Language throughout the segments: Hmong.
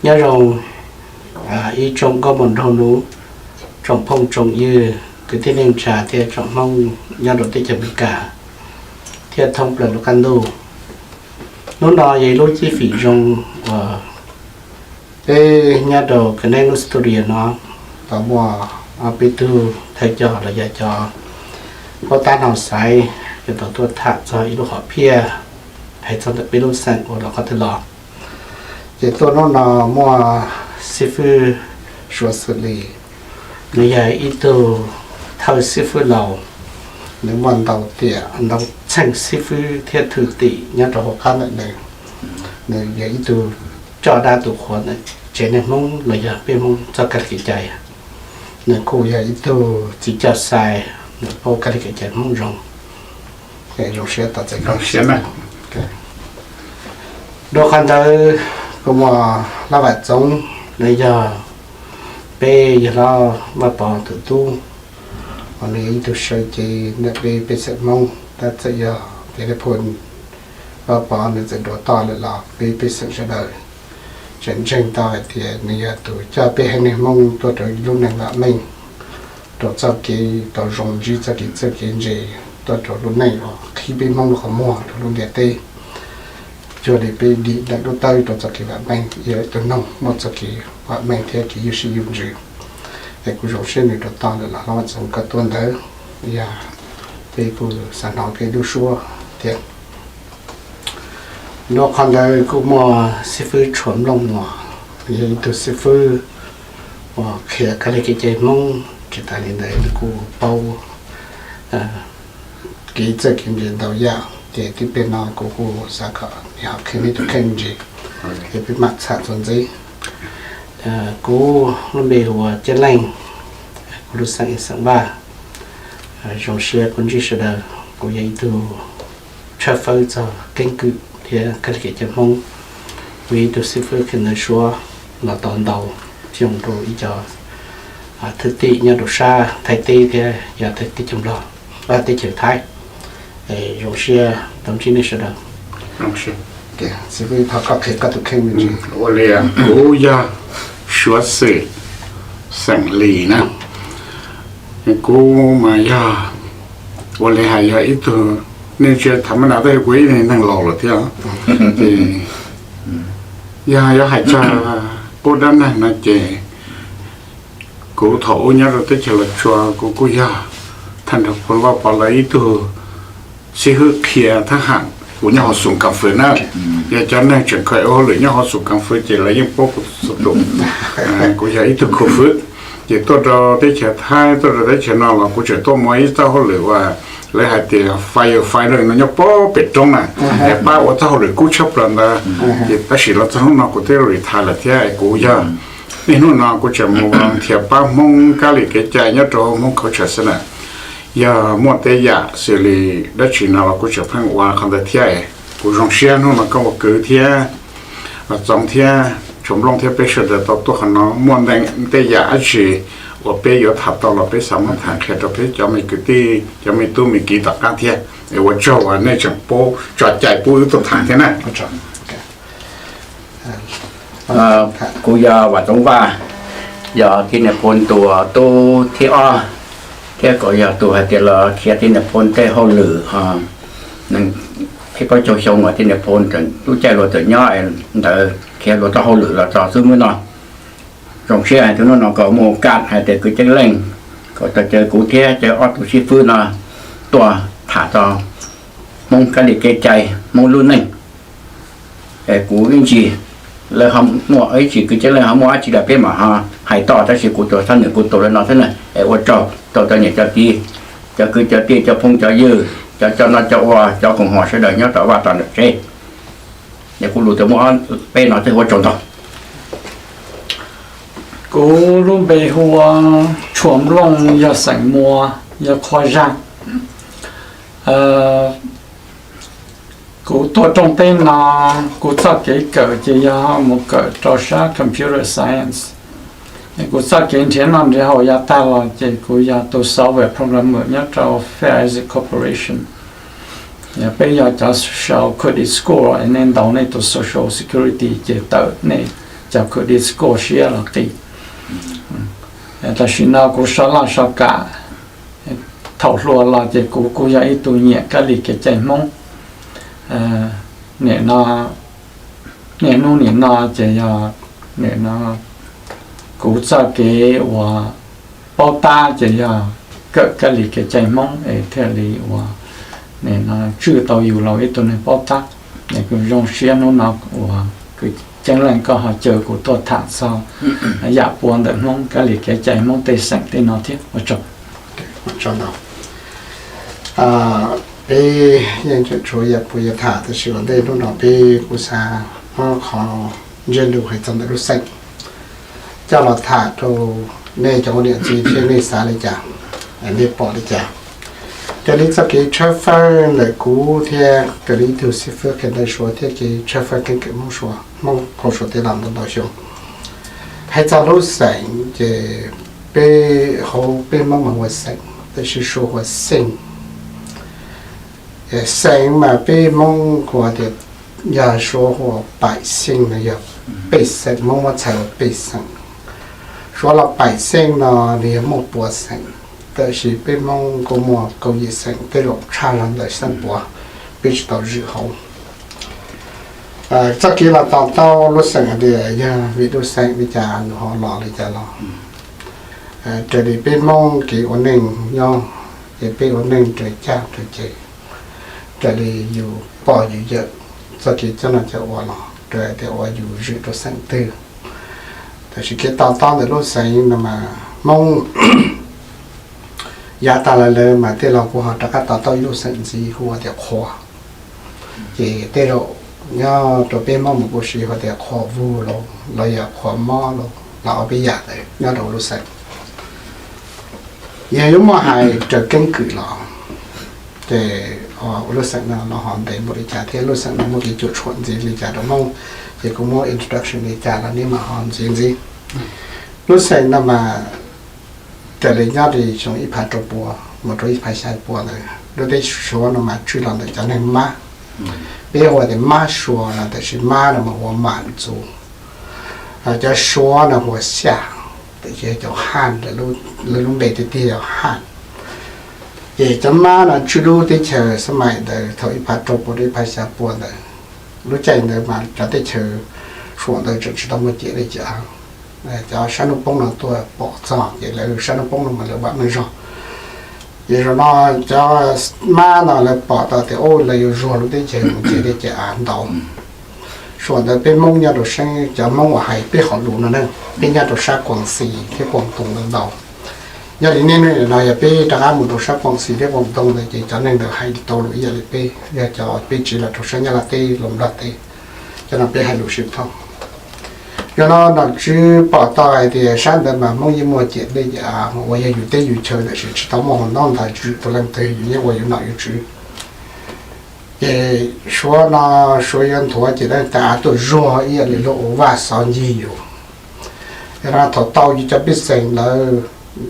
Nyob zoo ib tsoom nkauj muam nraug nus, tsoom phooj tsoom ywg, kwv tij neej tsa thiab tsoom Hmoob nyob rau teb chaws Amelikas thiab thoob plaws lub qab ntuj. Hnub no yog ib lub cib fim zoo uas peb nyob rau Connect Studio no tau muaj ob peb tug thawj coj los yog cov huab tab no xaiv, yuav tau tuaj tham txog ib lub hom phiaj hais txog ntawm peb lub xeem uas los qhov twg los. Ces tuaj hnub no muaj xib fwb Suav Xwm Lis, nws yog ib tug thawj xib fwb laus, nws muaj ntau tiam ntau txheej xib fwb thiab thwj tim nyob rau hauv qab ntawm nws. Nws yog ib tug coj dab tu qhuas ntawm tsev neeg Hmoob los yog peb Hmoob txoj kab li kev cai. Nws kuj yog ib tug txiv coj xais, nws paub kab li kev cai Hmoob zoo. Zoo siab tau txais koj. Dua qhov ntawd kuv muaj Laj Vam Txoov, nws yog peb yawg hlob Vaj Pov tus tub, uas nws yog ib tug sawv cev ntawm peb pej xeem Hmoob, tab txawm yog telephone Vaj Pov nws txawm dua toj lawm los peb pej xeem sawv daws tseem ntseeg tau hais tias nws yog tus coj peb haiv neeg Hmoob tuaj rau ib lub neej vam meej, rau txoj kev tau zoo ntsib txoj kev txawj kev ntse, tuaj rau lub neej uas qhib peb Hmoob lub qhov muag rau lub ntiaj teb. Cuag li peb dim daim duab tawb rau txoj kev vam meej, yog ib tug noog muaj txoj kev vam meej thiab kev ywj siab ywj ntsws. Es kuv zoo siab nws dua toj lawm los Laj Vam Txoov, koj tuaj ntawd yog peb kuj xav hnov koj ib lub suab thiab. Dua qhov ntawd kuj muaj xib fwb Tshuav Nplooj Muas, yog ib tug xib fwb uas qhia kab li kev cai Hmoob, tsis tas li ntawd nws kuj paub kev txawj kev ntse ntau yam, ces tib pliag no kuv kuj xav kom nws ho qhia nws tus kheej me ntsis, es peb mam txham txuas ntxiv. Kuv lub npe hu ua Ceeb Leej, kuv lub xeem yog xeem Vaj. Zoo siab kuv ntsib sawv daws, kuv yog ib tug tshawb fawb txog keeb kwm thiab kab li kev cai Hmoob, kuv yog ib tug xib fwb qhia ntawv Suav los tau ntau xyoo rau ib co thwj tim nyob rau sab Thaib teb thiab yog teb chaws Nplog, teb chaws Thaib. Zoo siab tau ntsib nej sawv daws. Xib fwb, thov koj qhia koj tus kheej me ntsis. Ua li, kuv yog Suav Xwm, xeem Lis na. Kuv mas yog, ua li hais yog ib tug, nej ntsia tham mab na tab sis kuv ib neeg laus lawm thiab. Ces yog yuav hais txog qub dab neeg no ces kuv thaum ub nyob rau teb chaws Los Tsuas kuv kuj yog thaj nrog Phoos Vaj Pov lawv ib tug xib hwb qhia thab ham, kuv nyob hauv xum kas fwv na. Yog cov neeg tseem kho ua hauj lwm nyob hauv xum kas fwv ces lawv yeej paub kuv txhua tus. Kuv yog ib tug khu fwv, ces tuaj rau teb chaws Thaib, tuaj rau teb chaws no los kuv tseem tuaj muaj ib txoj hauj lwm uas lawv hais tias firefighter no nyob puag pem roob na, es pab ua txoj hauj lwm kub tshaj plaws ntawd. Ces tab sis los txog hnub no kuv twb retire lawm thiab, kuv yog, niaj hnub no kuv tseem mus volunteer pab Hmoob kab li kev cai nyob rau Hmoob culture xwb na. Yog muaj tej yam xws li dab tsi no los kuv tseem pheej ua qhov ntawd thiab. Kuv zoo siab hnub no koj ua kwv thiab, Txoov thiab Tshuav Nplooj thiab peb sawv daws tau tuaj qhov no muaj tej yam dab tsi uas peb yuav tham tau los peb xav muab tham qhia rau peb cov me kwv tij, cov me tub me kiv tom qab thiab. Es ua tsaug uas nej tseem pab tso cai pub wb tuaj tham thiab na. Kuv yog Vam Txoov Vaj, yog tij Niam Phoos tus tub thib ob, thiab kuj yog tus hais tias los khiav tij Niam Phoos tej hauj lwm. Nees peb plaub caug xyoo uas tij Niam Phoos tseem lub caij luag tseem nyob ntawd khiav luag txoj hauj lwm los txog xub hnub no. Zoo siab hais tias hnub no kuv muaj kam hais tias kwv Ceeb Leej, kuv tau caw kuv thiab caw ob tug xib fwb no tuaj tham txog Hmoob kab li kev cai, Hmoob lub neej. Es kuv ib ntsis, lawv ho muaj ib ntsis kwv Ceeb Leej ho muaj dab tsi los peb mam ho hais toj, tab sis kuv tsuas txhab nwm kuv tus lawv no xwb na. Es ua tsaug rau cov niam cov txiv, cov kwv cov tij, cov phooj cov ywg, cov coj noj coj ua, cov koom haum sawv daws nyob rau vaj tom nram tsev. Es kuv lus tsuas muaj peb no xwb, ua tsaug ntau. Kuv lub npe hu ua Tshuav Nplooj, yog xeem Muas, yog Qhua Zag. Kuv tuaj rooj teb no, kuv txoj kev kawm ces yog mus kawm rau sab computer science. Kuv txoj kev nrhiav noj nrhiav haus yav tag los ces kuv yog tus software programmer nyob rau Fair Isaac Corporation. Peb yog cov sau credit score, nej ntaus nej tus social security ces tawm nej cov Kurdish School siab los qis. Tam sim no kuv sau laj sau kam, thaum hluas los ces kuv kuj yog ib tug nyiam kab lis kev cai Hmoob. Nim no, niaj hnub nim no ces yog, nim no kuv txoj kev uas paub tab ces yog kawm kab lis kev cai Hmoob es thiaj li uas nim no tswj tau yus los ib tug neeg paub tab. Es kuv zoo siab hnub no uas kwv Ceeb Leej koj ho caw kuv tuaj tham txog yam pua ntawm Hmoob kab lis kev cai Hmoob tej xeem tej no thiab. Ua tsaug. Peb yeej tseem tshuav yam pua yuav tham tab sis ua ntej hnub no peb kuj xav muab qhov ntsiab lus hais txog ntawm lub xeem coj los tham rau nej cov ua niam txiv thiab nej xav li cas, nej pom li cas. Raws li txoj kev tshawb fawb ntawm kuv thiab raws li ib tug xib fwb qhia ntawv Suav thiab kev tshawb fawb keeb kwm Hmoob Suav, Hmoob qhau Suav tej los ntau ntau xyoo. Hais txog lub xeem ces peb hauv peb Hmoob mas hu ua xeem, tab sis Suav hu ua xeem. Xeem mas peb Hmoob kuj tias yog Suav hu ua paim xeem no yog pej xeem, Hmoob muab txhais ua pej xeem. Suav los paim xeem no nws yog muaj pua xeem, tab sis peb Hmoob kuj muaj kaum yim xeem, tej zaum tshaj zog ntawm xeem pua, peb tsis tau zwm hauv. Txoj kev los tos tau lub xeem hais tias yog vim lub xeem li cas nws ho los li cas los, raws li peb Hmoob kev ua neej nyob, ces peb ua neej raws caj raws ces, raws li yus pog yus yawm txoj kev coj noj coj ua los raws tias uas yus zwm rau xeem twg. Tab sis kev to taub ntawm lub xeem no mas Hmoob yav tas los lawm mas tej laus kuj ho rov qab to taub ib lub xeem ntxiv hu ua tias Qhua. Ces tej zaum nyob rau peb Hmoob mas kuj siv hu tias Qhua Vug los yog Qhua Mob los ob peb yam ntawd nyob rau lub xeem. Yog yuav muaj hais raws keeb kwm los, ces ua lub xeem no los ho ntev npaum li cas thiab lub xeem no muaj kev cuam tshuam ntxiv li cas rau Hmoob, ces kuv muab introduction li cas los nej mam ho ntxiv ntxiv. Lub xeem no mas raws li nyob li xyoo ib phav rau pua mus rau ib phav xya pua ntawd lub teb Suav no mas tswj los ntawm cov neeg Mab. Peb hu tias Mab Suav no tab sis Mab no mas hu ua Mam Ntxu. Cov Suav no hu ua Xyaj, tab sis cov Haj, lawv lub npe tiag tiag yog Haj. Ces cov Mab no tswj lub teb chaws xab maim ntawd thaum ib phav rau pua rau ib phav xya pua ntawd. Lub caij ntawd mas cov teb chaws Suav ntawd tseem tsis tau muaj ciam dej ciam av. Cov sab hnub poob no tuaj pom txog ces lawv sab hnub poob no mas lawv vam meej zog. Ces zaum no cov Mab no lawv pom tau tias lawv yuav zuag lub teb chaws mus ciam dej ciam av ntau. Suav ntawd peb Hmoob nyob rau sab, cov Hmoob uas hais peb hom lus no ne, peb nyob rau sab Kuam Xis thiab Kuam Toos ntawd ntau. Yog li niaj hnub no yog peb rov qab mus rau sab Kuam Xis thiab Kuam Toos ntawd ces cov neeg ntawd hais tau lus ib yam li peb, yog cov peb tsiv los rau sab Nyab Laj teb los Nplog teb, cov no peb hais lus sib thooj. Yog no nom tswv pom tau hais tias sab ntawd mas Hmoob yeej muaj ciam dej ciam av uas yog yus teb yus chaw tab sis tsis tau muaj hau ntaub ntawv tswv rau leej twg, yus yeej ua yus nom yus tswv. Ces Suav no, Suav yuav nthuav ces lawv tas tuaj zuag ib yam li luag ua vaj xov ncig yus. Yog no thaum tau yus cov pej xeem ntawd,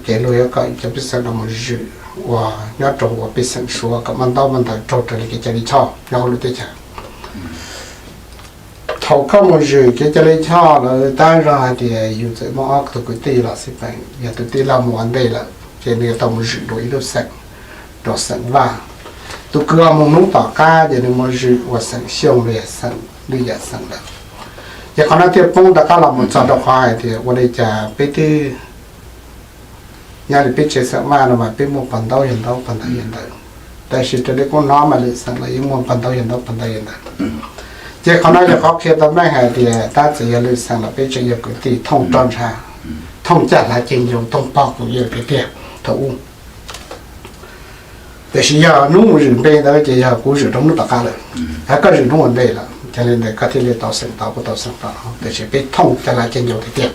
ces luag yuav kom yus cov pej xeem no mus zwm uas nyob rau ua pej xeem Suav kom muaj ntaub muaj ntawv raug raws li kev cai li choj nyob hauv lub teb chaws. Thaum koj mus zwm kev cai li choj lawm tab zog hais tias yus txawm muaj ob tug kwv tij los xij peem, yog tus tij laug mus ua ntej lawm ces nws yuav tau mus zwm dua ib lub xeem, rau xeem Vaj. Tus kwv uas mus hnub tom qab ces nws mus zwm ua xeem Xyooj los yog xeem lwm yam xeem lawm. Ces qhov no thiaj poob rov qab los mus txog rau qhov hais tias ua li cas peb twb nyob li peb tsev xeem Vaj no mas peb muaj pog ntaub yawg ntaub pog ntawv yawg ntawv, tab sis raws li kuv hnov mas lwm xeem los yeej muaj pog ntaub yawg ntaub pog ntawv yawg ntawv. Ces qhov no yog qhov qhia tau meej hais tias tab txawm yog lwm xeem los peb tseem yog kwv tij thooj roj ntsha, thooj caj hlab ceg ncau, thooj pog thooj yawg tiag tiag thaum ub. Tiam sis yog hnub mus zwm npe ntawd ces yog kuv zwm rau hnub tom qab lawm, hos koj zwm hnub ua ntej lawm, ces li ntawd koj thiaj li tau xeem tau, kuv tau xeem tau, tiam sis peb thooj caj hlab ceg ncau tiag tiag.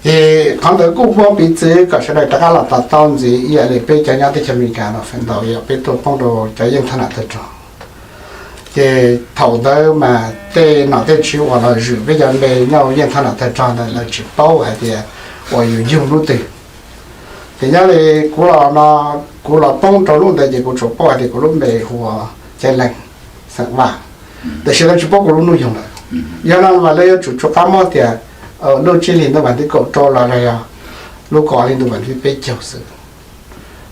Ces qhov ntawd kuj muab piv txwv kom sawv daws rov qab los to taub ntxiv ib yam li peb cov nyob teb chaws Amelikas no feem ntau yog peb tuaj poob rau cov yeej thoj nam tawg rog. Ces thaum ntawd mas tej nom tej tswv uas los zwm peb cov npe nyob yeej thoj nam tawg rog ntawd lawv tsis paub hais tias uas yus yug hnub twg. Ces nyob li kuv los no, kuv los poob rau hnub ntawd ces kuv tsuas paub hais tias kuv lub npe hu ua Ceeb Leej, xeem Vaj, tiam sis lawv tsis paub kuv lub hnub yug lawm. Yog no mas lawv yuav tsum rov qab muab tias lub tsib hlis ntuj vas thib kaum rau los yog lub kaum ob hlis ntuj vas thib peb caug xwb.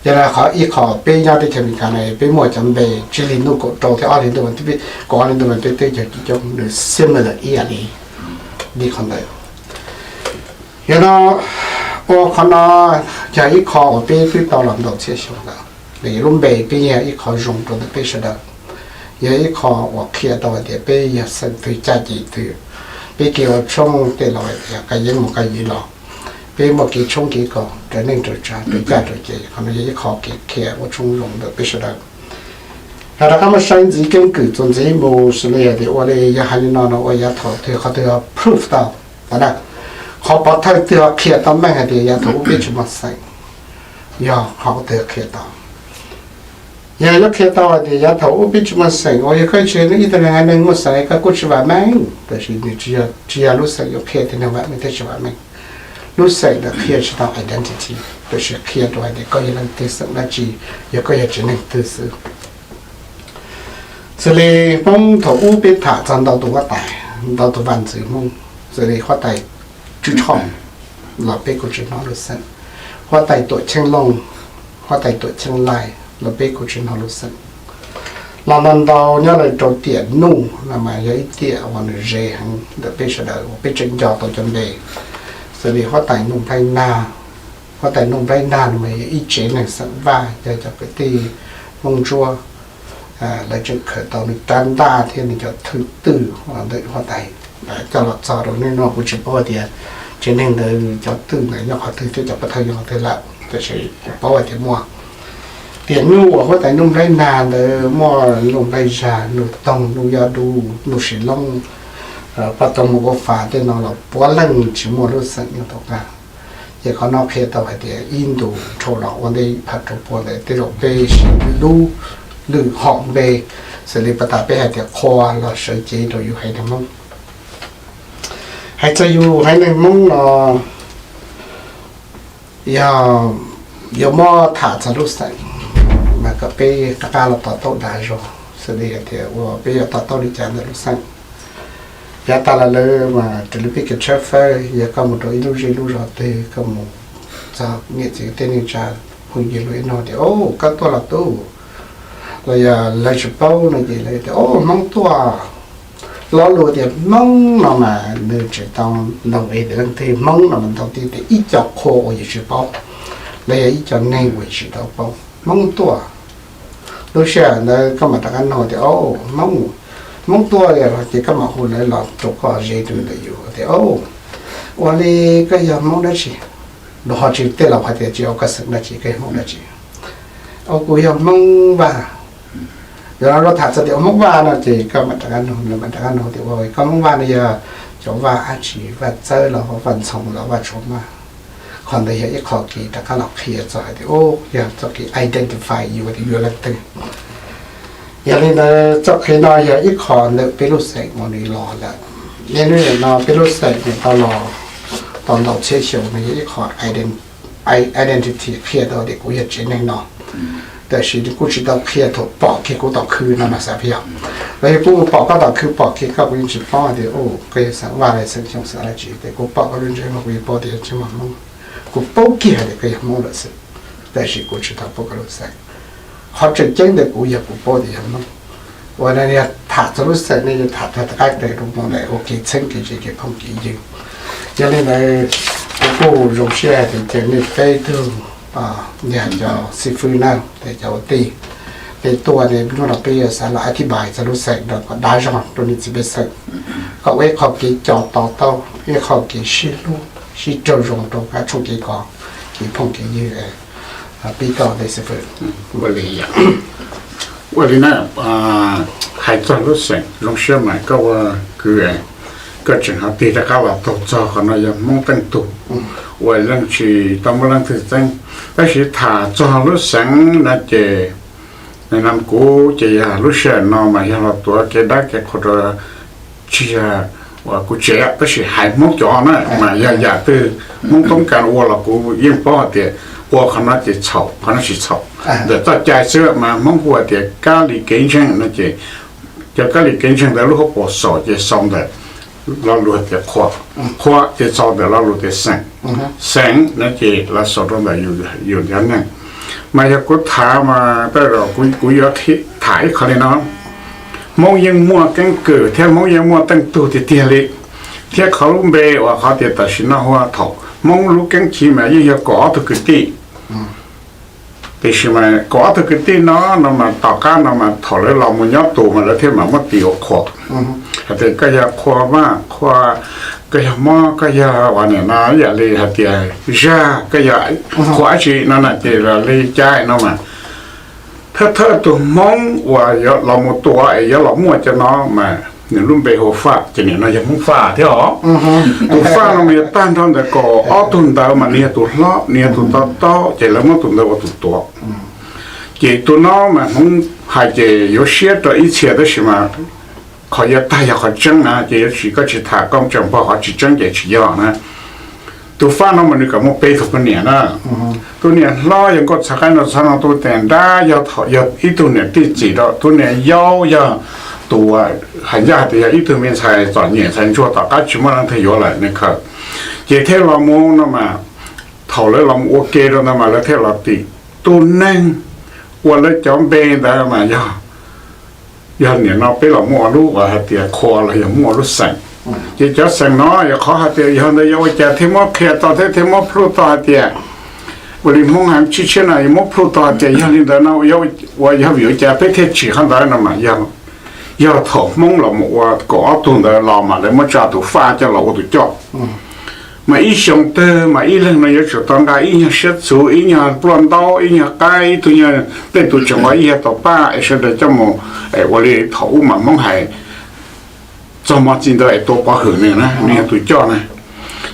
Yog no qhov ib qho peb nyob teb chaws Amelikas no peb muaj cov npe tsib hlis ntuj kaum rau thiab ob hlis ntuj vas thib, kaum ob hlis ntuj vas thib peb caug coob coob nws similar ib yam li li qhov ntawd. Yog no ua qhov no yog ib qho uas peb twb tau los ntau txhiab xyoo lawm, vim lub npe peb yog ib qho zoo rau ntawm peb sawv daws, yog ib qho uas qhia tau hais tias peb yog xeem twg caj ces twg, peb kev ua tshoob tej los hais tias qab yeeb mus qab yeeb los, peb muaj kev tshoob kev kos raws neej raws tsav raws caj raws ces qhov no yog ib qho kev qhia ua tshoob zoo ntawm peb sawv daws. Yog rov qab muab saib ntxiv keeb kwm txuas ntxiv mus xws li hais tias ua li yog hais li no no ua yav thaum twg qhov twg ho proof tau, qhov pov thawj twg ho qhia tau meej hais tias yav thaum ub peb tsis muaj xeem, yog qhov twg qhia tau. Yog yuav qhia tau hais tias yav thaum ub peb tsis muaj xeem uas yog koj tsis yog ib tug neeg haiv neeg muaj xeem koj kuj tsis vam meej, tab sis nws tsis yog lub xeem yuav qhia tias neeg vam meej thiab tsis vam meej. Lub xeem ntawd qhia tsis tau identity, tab sis qhia rau hais tias koj yog leej twg xeem dab tsi, yog koj yog tsev neeg twg xwb. Xws li Hmoob thaum ub peb tham txog ntau tus huab tais, ntau tus vaj ntxwv Hmoob, xws li huab tais Tswb Tshoj los peb kuj tsis hnov lub xeem, huab tais Tuam Cheeb Looj, huab tais Tuam Cheeb Laij los peb kuj tsis hnov lub xeem. Los ntau ntau nyob rau tiam Nuj no mas yog ib tiam uas nws ze heev ntawm peb sawv daws uas peb tseem nco tau cov npe, xws li huab tais Nuj Nplhaib Nag. Huab tais Nuj Nplhaib Nag no mas yog ib tsev neeg xeem Vaj, yog cov kwv tij Hmoob Ntsuab, lawv tseem khaws tau nws rab ntaj thiab nws cov thwj twg ntawm huab tais coj los txog rau hnub no. Kuv tsis paub tias tsev neeg ntawd cov twj ntawd nyob qhov twg thiab cov pov thawj nyob qhov twg lawm, tab sis kuv paub hais tias muaj. Tiam Nuj uas huab tais Nuj Nplhaib Nag ntawd muaj Nuj Nplhaib Zag, Nuj Toog, Nuj Yob Dub, Nuj Sis Loob, Paj Toog Mus Kab Fas tej no los puav leej tsis muaj lub xeem nyob tom qab. Ces qhov no qhia tau hais tias ib ntus dhau los ua ntej phav rau pua ntawd tej zaum peb sib hlub lwm hom npe, xws li pas tas peb hais tias qhua los sawv cev rau yus haiv neeg Hmoob. Hais txog yus haiv neeg Hmoob no yog yuav muab tham txog lub xeem, mas kom peb rov qab los to taub dag zog xws li hais tias uas peb yuav to taub li cas ntawm lub xeem. Yav tas los lawm mas raws li peb kev tshawb fawb, yog koj mus rau ib lub zej lub zos twg, koj mus txog niam txiv tej neej tsa phooj ywg luag ib nug tias, o, koj tuaj los tub? Los yog lawv tsis paub no ces lawv tias, o, Hmoob tuaj. Lo lus tias Hmoob no mas nws tsis tau ntau es tias leej twg, Hmoob no mas ntau tias ib co qhua uas yus tsis paub, los yog ib co neeg uas yus tsis tau paub. Hmoob tuaj. Lub sij hawm ntawd koj mam rov qab nug tias, o, Hmoob, Hmoob tuaj li los ces koj mam hu lawv los rau koj ze rau ntawm yus tias, o, ua li koj yog Hmoob dab tsi? Los ho tsis tej laus hais tias tsis ua koj xeem dab tsi, koj yog Hmoob dab tsi? O, kuv yog Hmoob Vaj. Yog lawv tham txog tias Hmoob Vaj no ces koj mam rov qab nug, lawv mam rov qab nug tias, ua koj Hmoob Vaj no yog cov Vaj dab tsi, Vaj Txawb los Vaj Ntxhoo los Vaj Tshuas Maj? Qhov ntawd yog ib qho kev rov qab los qhia txog hais tias, o, yog txoj kev identify yus tias yus leej twg. Yog li ntawd txoj kev no yog ib qho ntawm peb lub xeem uas nws los lawm. Niaj hnub no peb lub xeem nws tau los tau ntau txhiab xyoo no yog ib qho identity qhia tau tias kuv yog tsev neeg no. Tab sis kuj tsis tau qhia thaum pom kiag kuv tom khw no mas xav pheej yog, los yog kuv mus pom koj tom khw pom kiag koj kuv yeej tsis paub tias koj yog xeem Vaj los xeem Xyooj xeem dab tsi, tab sis kuv pom koj lub ntsej muag kuv yeej paub tias tsis muaj Hmoob. Kuv paub kiag tias koj yog Hmoob lawm xwb, tab sis kuv tsis tau paub koj lub xeem. Qhov tseem ceeb ntawm kuv yog kuv paub tias yog Hmoob. Ua no yog tham txog lub xeem ne, yog tham txog tom qab tes rau mus ntawm ua kev txheeb kev ze kev phooj kev ywg. Yog li ntawd, kuv kuj zoo siab hais tias nej peb tug, yog cov xib fwb na, cov ua tij, nej tuaj ne, hnub no peb yuav xav los a thib npais txog lub xeem no kom dav zog rau nej txiv pej xeem, kom ua ib qho kev coj to taub, ib qho kev sib hlub sib raug zoo rau kab tshooj kev kos, kev phooj kev ywg. Pib koj ntej xib fwb. Ua li na, hais txog lub xeem zoo siab mas koj ua kwv, koj tseem ho tig rov qab los taug txog qhov no yog Hmoob qeej tug, ua leej tsis tau muaj leej twg txeeb. Tab sis tham txog lub xeem no ces nam kuv ces yog lub sij hawm no mas yog los tuav kev dab kev qhua rau tsis yog uas kuv tsev, tab sis hais Hmoob cov na mas yog yam twg Hmoob toob kas ua los kuv yeej paub hais tias ua qhov no ces txhaum, qhov no tsis txhaum. Ntawm txoj cai xwb mas Hmoob hu hais tias kab li kev ntseeg no ces cov kab li kev ntseeg ntawd lub hauv paus xaus ces xaus ntawd. Lo lus tias qhua, qhua ces txog ntawm lo lus tias xeem. Xeem no ces lawv sau rau ntawm yus cov neeg. Mas yog kuv tham mas tej zaum kuv yuav tham ib qho li no. Hmoob yeej muaj keeb kwm thiab Hmoob yeej muaj teej tug tiag tiag li, thiab qhov lub npe uas qhov tias tam sim no hu thaum Hmoob lub keeb ci mas yeej yog kaum ob tug kwv tij. Tiam sis mas kaum ob tug kwv tij no, no mas tom qab no mas thaum lawv los mus nyob tus mas lawv thiaj mam muab tis ua qhua. Hais tias koj yog qhua vaj qhua, koj yog mob, koj yog ua niam no, ib yam li hais tias zag, koj yog qhua dab tsi no na, ces li cas no mas thawj thawj tus Hmoob uas yuav los mus tua es yuav los muaj cov no mas nws lub npe hu Faj, ces nim no yog Hmoob Faj thiab os. Tus Faj no mas yog tag nrho ntawm kaum ob tug ntawd mas nws yog tus hlob, nws yog tus to taub, ces lawv muab tus ntawd ua tus tuav. Ces tus no mas Hmoob hais ces yuav siab rau ib txhia, tab sis mas qhov yuav tag yog qhov tseeb na, ces yuav tsis, koj tsis tham koj tseem npog qhov tsis tseeb ces tsis yog na. Tus Faj no mas nws kam muaj peb tug poj niam na. Tus niam hlob yog Nkauj Txhais Qaib no, txhab no tus tias nrab yog, yog ib tug niam tij txim rau. Tus niam yau yog tus hais ncaj tias yog ib tug me ntxhais txom nyem ntxhais ntsuag tom qab tsis muaj leej twg yuav lawm nws khaws. Ces thiaj los mus no mas thaum lawv los mus ua ke rau ntawd mas lawv thiaj los tim tus neeg uas lawv cov npe ntawd mas yog, yog nim no peb los muaj ua lub uas hais tias qhua los yog muaj ua lub xeem. Ces cov xeem no yog qhov hais tias yog ntawd yog ua cas thiaj muab qhia tau thiab thiaj muab plhuj tau hais tias, ua li Hmoob hais tshiab tshiab no yuav muab plhuj tau hais tias yog li ntawd no ua yog vim ua cas peb thiaj tsim qhov ntawd no mas yog, yog thaum Hmoob los mus ua kaum ob tug ntawd los mas lawv muab tsa tus Faj coj los ua tus coj. Mas ib xyoo twg mas ib leeg no yuav tsum tau nqa ib nyuag siab txhuv, ib nyuag pluaj ntaub, ib nyuag qaib, ib tug nyuag tej tus tseem ua ib yag tau paj es sawv daws coj mus, ua li thaum ub mas Hmoob hais txog mo txi ntawd es tua pov hwm nws na, nws yog tus coj na.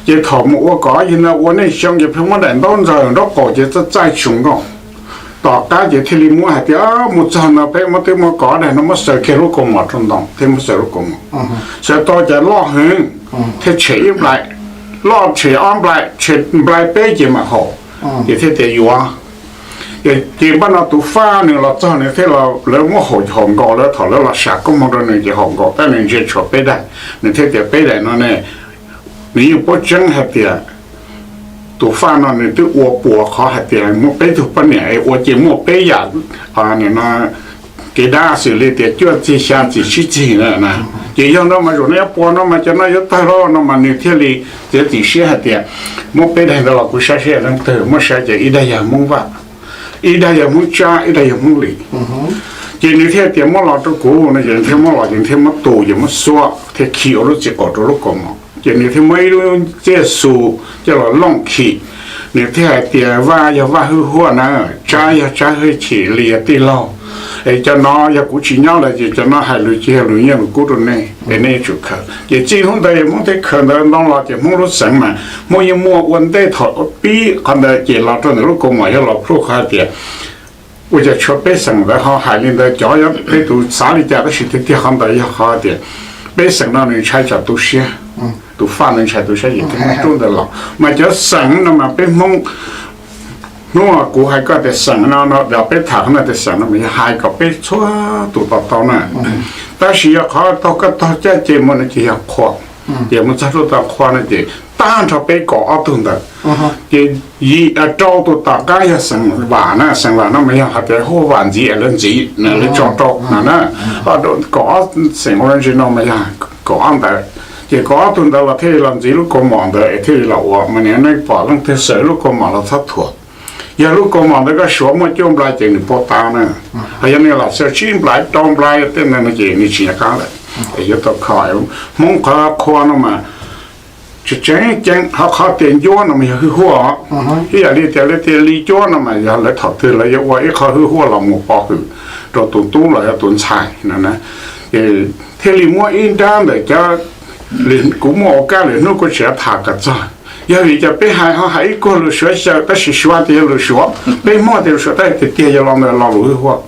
Ces thaum mus ua kom yog ntawd ua nej xyoo ces pheej muab daim ntaub ntsaws nraub qaum ces txaij txaij tsuas nkauj. Tom qab ces thiaj li muab hais tias mus txog no peb muab twb muab kov daim no muab xaws kiag lub kaus mom rau ntoo thiab muab xaws lub kaus mom. Xaws tau ces loj heev, thiaj tshem ib nplai, loj tshem ob nplai, tshem nplai peb ces mam haum. Ces thiaj tias yuav. Ces npaj no tus Faj nws los txog nws thiaj, lawv muab haum haum nkaus, lawv thaum lawv los sam koob hmoov rau nws ces haum nkaus tab nws ntsia tshuav peb daim, nws thiaj tias peb daim no ne, nws yeej paub tseeb hais tias tus Faj no nws twb ua puas qhov hais tias muaj peb tug poj niam es ua ces muaj peb yam, nim no kev dab xws li tias cuaj txig xya txig tsib txig na. Ces yog ntawd mas zaum no yuav puas no mas cov no yuav tawg lawm no mas nws thiaj li txiav txim siab hais tias muab peb daim ntawd los kuv saib seb leej twg, muab saib ces ib daim yog Hmoob Vaj, ib daim yog Hmoob Tsab, ib daim yog Hmoob Lis. Ces nws thiaj tias muab los rau kuv no ces nws thiaj muab los ces nws thiaj muab tu ces muab xuab thiaj khi ua lub txiv qaum rau lub kaus mom ces nws thiaj muab ib lub txiaj xu coj los looj khi. Nws thiaj hais tias Vaj yog Vaj hwj huaj na, Tsab yog Tsab hwj chim, Lis yog tij laug. Es cov no yog kuv tsis nyob lawm ces cov no hais lus ces yog lus nyiaj lus kub rau nej es nej yuav tsum khaws. Ces txij hnub ntawd Hmoob thiaj khaws ntawd ntoo los ces Hmoob lub xeev mas Hmoob yeej muaj ua ntej thaum pib qhov ntawd ces los rau ntawm lub kaus mom yog los plhuaj qhov hais tias ua cas tshuav peb xeem ntawd ho hais li ntawd, cov yog peb tus xav li cas tab sis tiag tiag qhov ntawd yog qhov tias peb xeem no nws ntshai tsam tu siab, tus Faj ntawd ntshai tu siab ces thiaj muab rub ntawd los. Mas cov xeem no mas peb Hmoob, hnub kuv hais koj tias xeem no no, peb tham qhov no tias xeem no mas yog hais kom peb txhua tus to taub na. Tab sis yog qhov taug koj taug caj ces mus no ces yog qhua, ces mus txog rau tau qhua no ces tag nrho peb kaum ob tug ntawd ces yim rau tus tom qab yog xeem Vam na, xeem Vam no mas yog hais tias hu Vam ntxiv es lawv ntxiv na, lawv tso rau no na. Kaum ob xeem ua ntsis no mas yog kaum ob ntawd. Ces kaum ob tug ntawd los thiaj li los ntxiv lub kaus mom ntawd es thiaj li los ua mas nim no nej pom leej twg xaws lub kaus mom los txhob thuam. Yog lub kaus mom ntawd koj suav muaj cuaj nplai ces nws poob tab na. Ho yog nws los xaws tsib nplai rau nplai tej ntawd no ces nws tsis nco qab lawm. Es yuav tau kho Hmoob qhov qhua no mas tseem ceeb, ho qhov tias ncuab no mas yog hwj huaj. Ib yam li tias lawv tias li cuab no mas yog lawv thaum twg lawv yuav ua ib qho hwj huaj los mus pov hwm rau tus tub los yog tus ntxhais no na. Thiaj li muab ib nrab ntawm cov, kuv muaj ua kab lwm hnub kuv tseem tham kom txog. Yog vim cas peb hais ho hais ib kuag lus suav xyaw tab sis suav tias yog lus suav, peb Hmoob tias lus suav tab sis tiag tiag yog lo ntawd lo lus hwj huaj.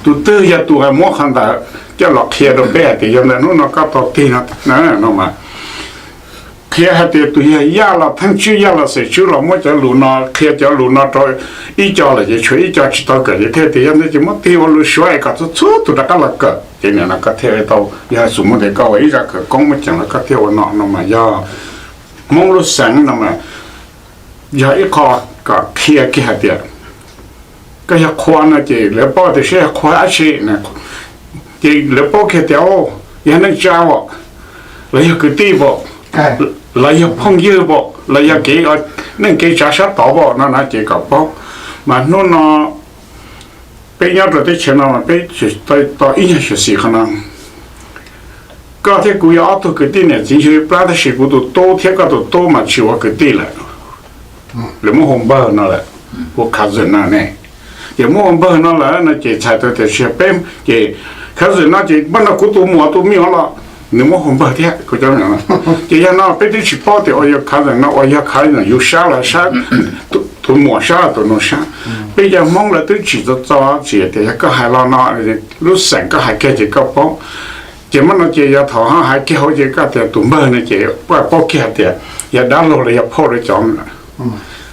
Tus twg yog tus muab qhov ntawd coj los qhia rau peb hais tias yog ntawm hnub no koj tau tig no no mas qhia hais tias tus yog Yaj los Theej Tswb, Yaj los Xeem Tswb los muab cov lus no qhia cov lus no rau ib co lawm ces tshuav ib co tsis tau kawm ces thiaj tias yog ntawd ces muab tig ua lus suav es kom txhua txhua tus rov qab los kawm. Ces nim no koj thiaj tau, yog xum muaj tias koj ua ib zaj khawv koob muab ceev los koj thiaj ua no no mas yog Hmoob lub xeem no mas yog ib qho kom qhia kiag hais tias koj yog qhua no ces lawv paub tias saib yog qhua dab tsi, ces lawv paub kiag tias yog neej tsa os, los yog kwv tij os, los yog phooj ywg os, los yog kev, neej kev tsav sab tod os no na ces kom paub. Mas hnub no peb nyob rau teb chaws no mas peb tau ib nyuag xyuam xim qhov no. Koj thiab kuv yog ob tug kwv tij niam txiv ntshe plab, tab sis kuv tus tub thiab koj tus tub mas tsis ua kwv tij lawm, lawv muab hu npawg no lawm, hu cousin no ne. Ces muab hu npawg no lawm no ces txhais tau tias tsis yog peb, ces cousin no ces muab no kuv tus muam tus me nyuam los nws muab hu npawg thiab kuv cov me nyuam. Ces yog no peb twb tsis paub tias ua yog cousin no ua yog cousin yus sab los sab, tus muam sab los tus nus sab. Peb cov Hmoob lawv twb tsim txom txom txim tias yog koj hais los no, lub xeem koj hais kiag ces koj paub. Ces muab no ces yog thaum ho hais kiag hauv ces koj tias tus npawg no ces paub kiag hais tias yog dab laug los yog phauj lawv cov.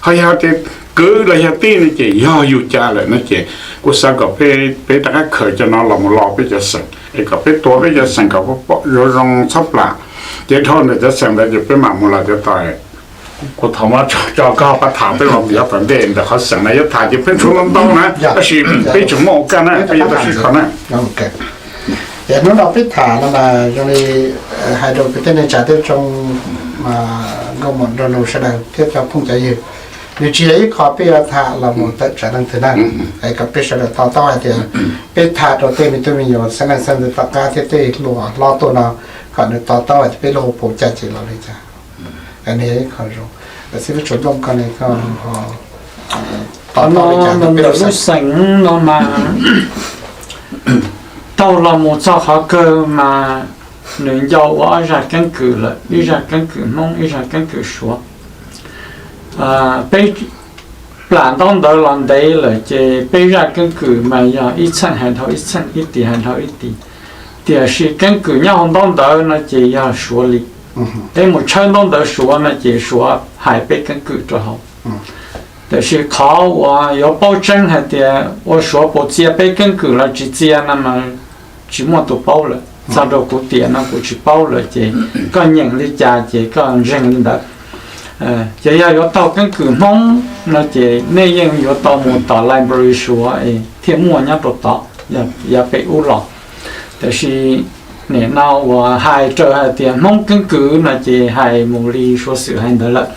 Ho yog tias kwv los yog tij no ces yog yus cas lawm no ces kuv xav kom peb rov qab khaws cov no los mus lo peb cov xeem es kom peb tuav peb cov xeem kom zoo zoo txhob plam. Ces dhau ntawm cov xeem ntawd ces peb mam mus los cov tod. Kuv thov muab tso koj pab tham peb los yav tom ntej ntawm qhov xeem no yuav tham ces pheej tshuav ntau ntau na, tab sis peb tseem muaj ua kaj na, peb yuav tau sib kho na. Ces hnub no peb tham no mas zoo li hais rau kwv tij neej tsa thiab tsoom nkauj muam nraug nus sawv daws thiab cov phooj cov ywg, nws tsis yog ib qho peb yuav tham los mus tawm tsam leej twg na. Es kom peb sawv daws to taub hais tias peb tham rau tej me tub me nyuam xeeb leej xeeb ntxwv tom qab thiab tej hluas hlob tuaj no, kom nws to taub hais tias peb lub hauv paus caj ces los li cas. Nws yog ib qho zoo. Xib hwb Tsuas Nplooj, koj ho to taub li cas? Ntawm lub xeem no mas taug los mus txog qhov kawg mas nws nco ua ob zaj keeb kwm lawm, ib zaj keeb kwm Hmoob, ib zaj keeb kwm Suav. Peb plam ntaub ntawv los ntev lawm ces peb zaj keeb kwm mas yog ib txheej hais dhau ib txheej, ib tis hais dhau ib tis. Tiam sis keeb kwm nyob hauv ntaub ntawv no ces yog Suav li. Peb mus tshawb ntaub ntawv Suav no ces Suav hais peb keeb kwm rau hauv. Tiam sis qhov uas yuav paub tseeb hais tias ua Suav puas txia peb keeb kwm los tsis txia no mas tsis muaj tus paub lawm. Txog rau kuv tiam no kuv tsis paub lawm ces koj nyeem li cas ces koj ntseeg li ntawd. Ces yog yuav taug keeb kwm Hmoob no ces nej yeej yuav tau mus tom library Suav es thiaj muaj nyob rau tod, yav pem ub los. Tiam sis nim no uas hais raws hais tias Hmoob keeb kwm no ces hais mus li Suav xwm hais ntawd lawm.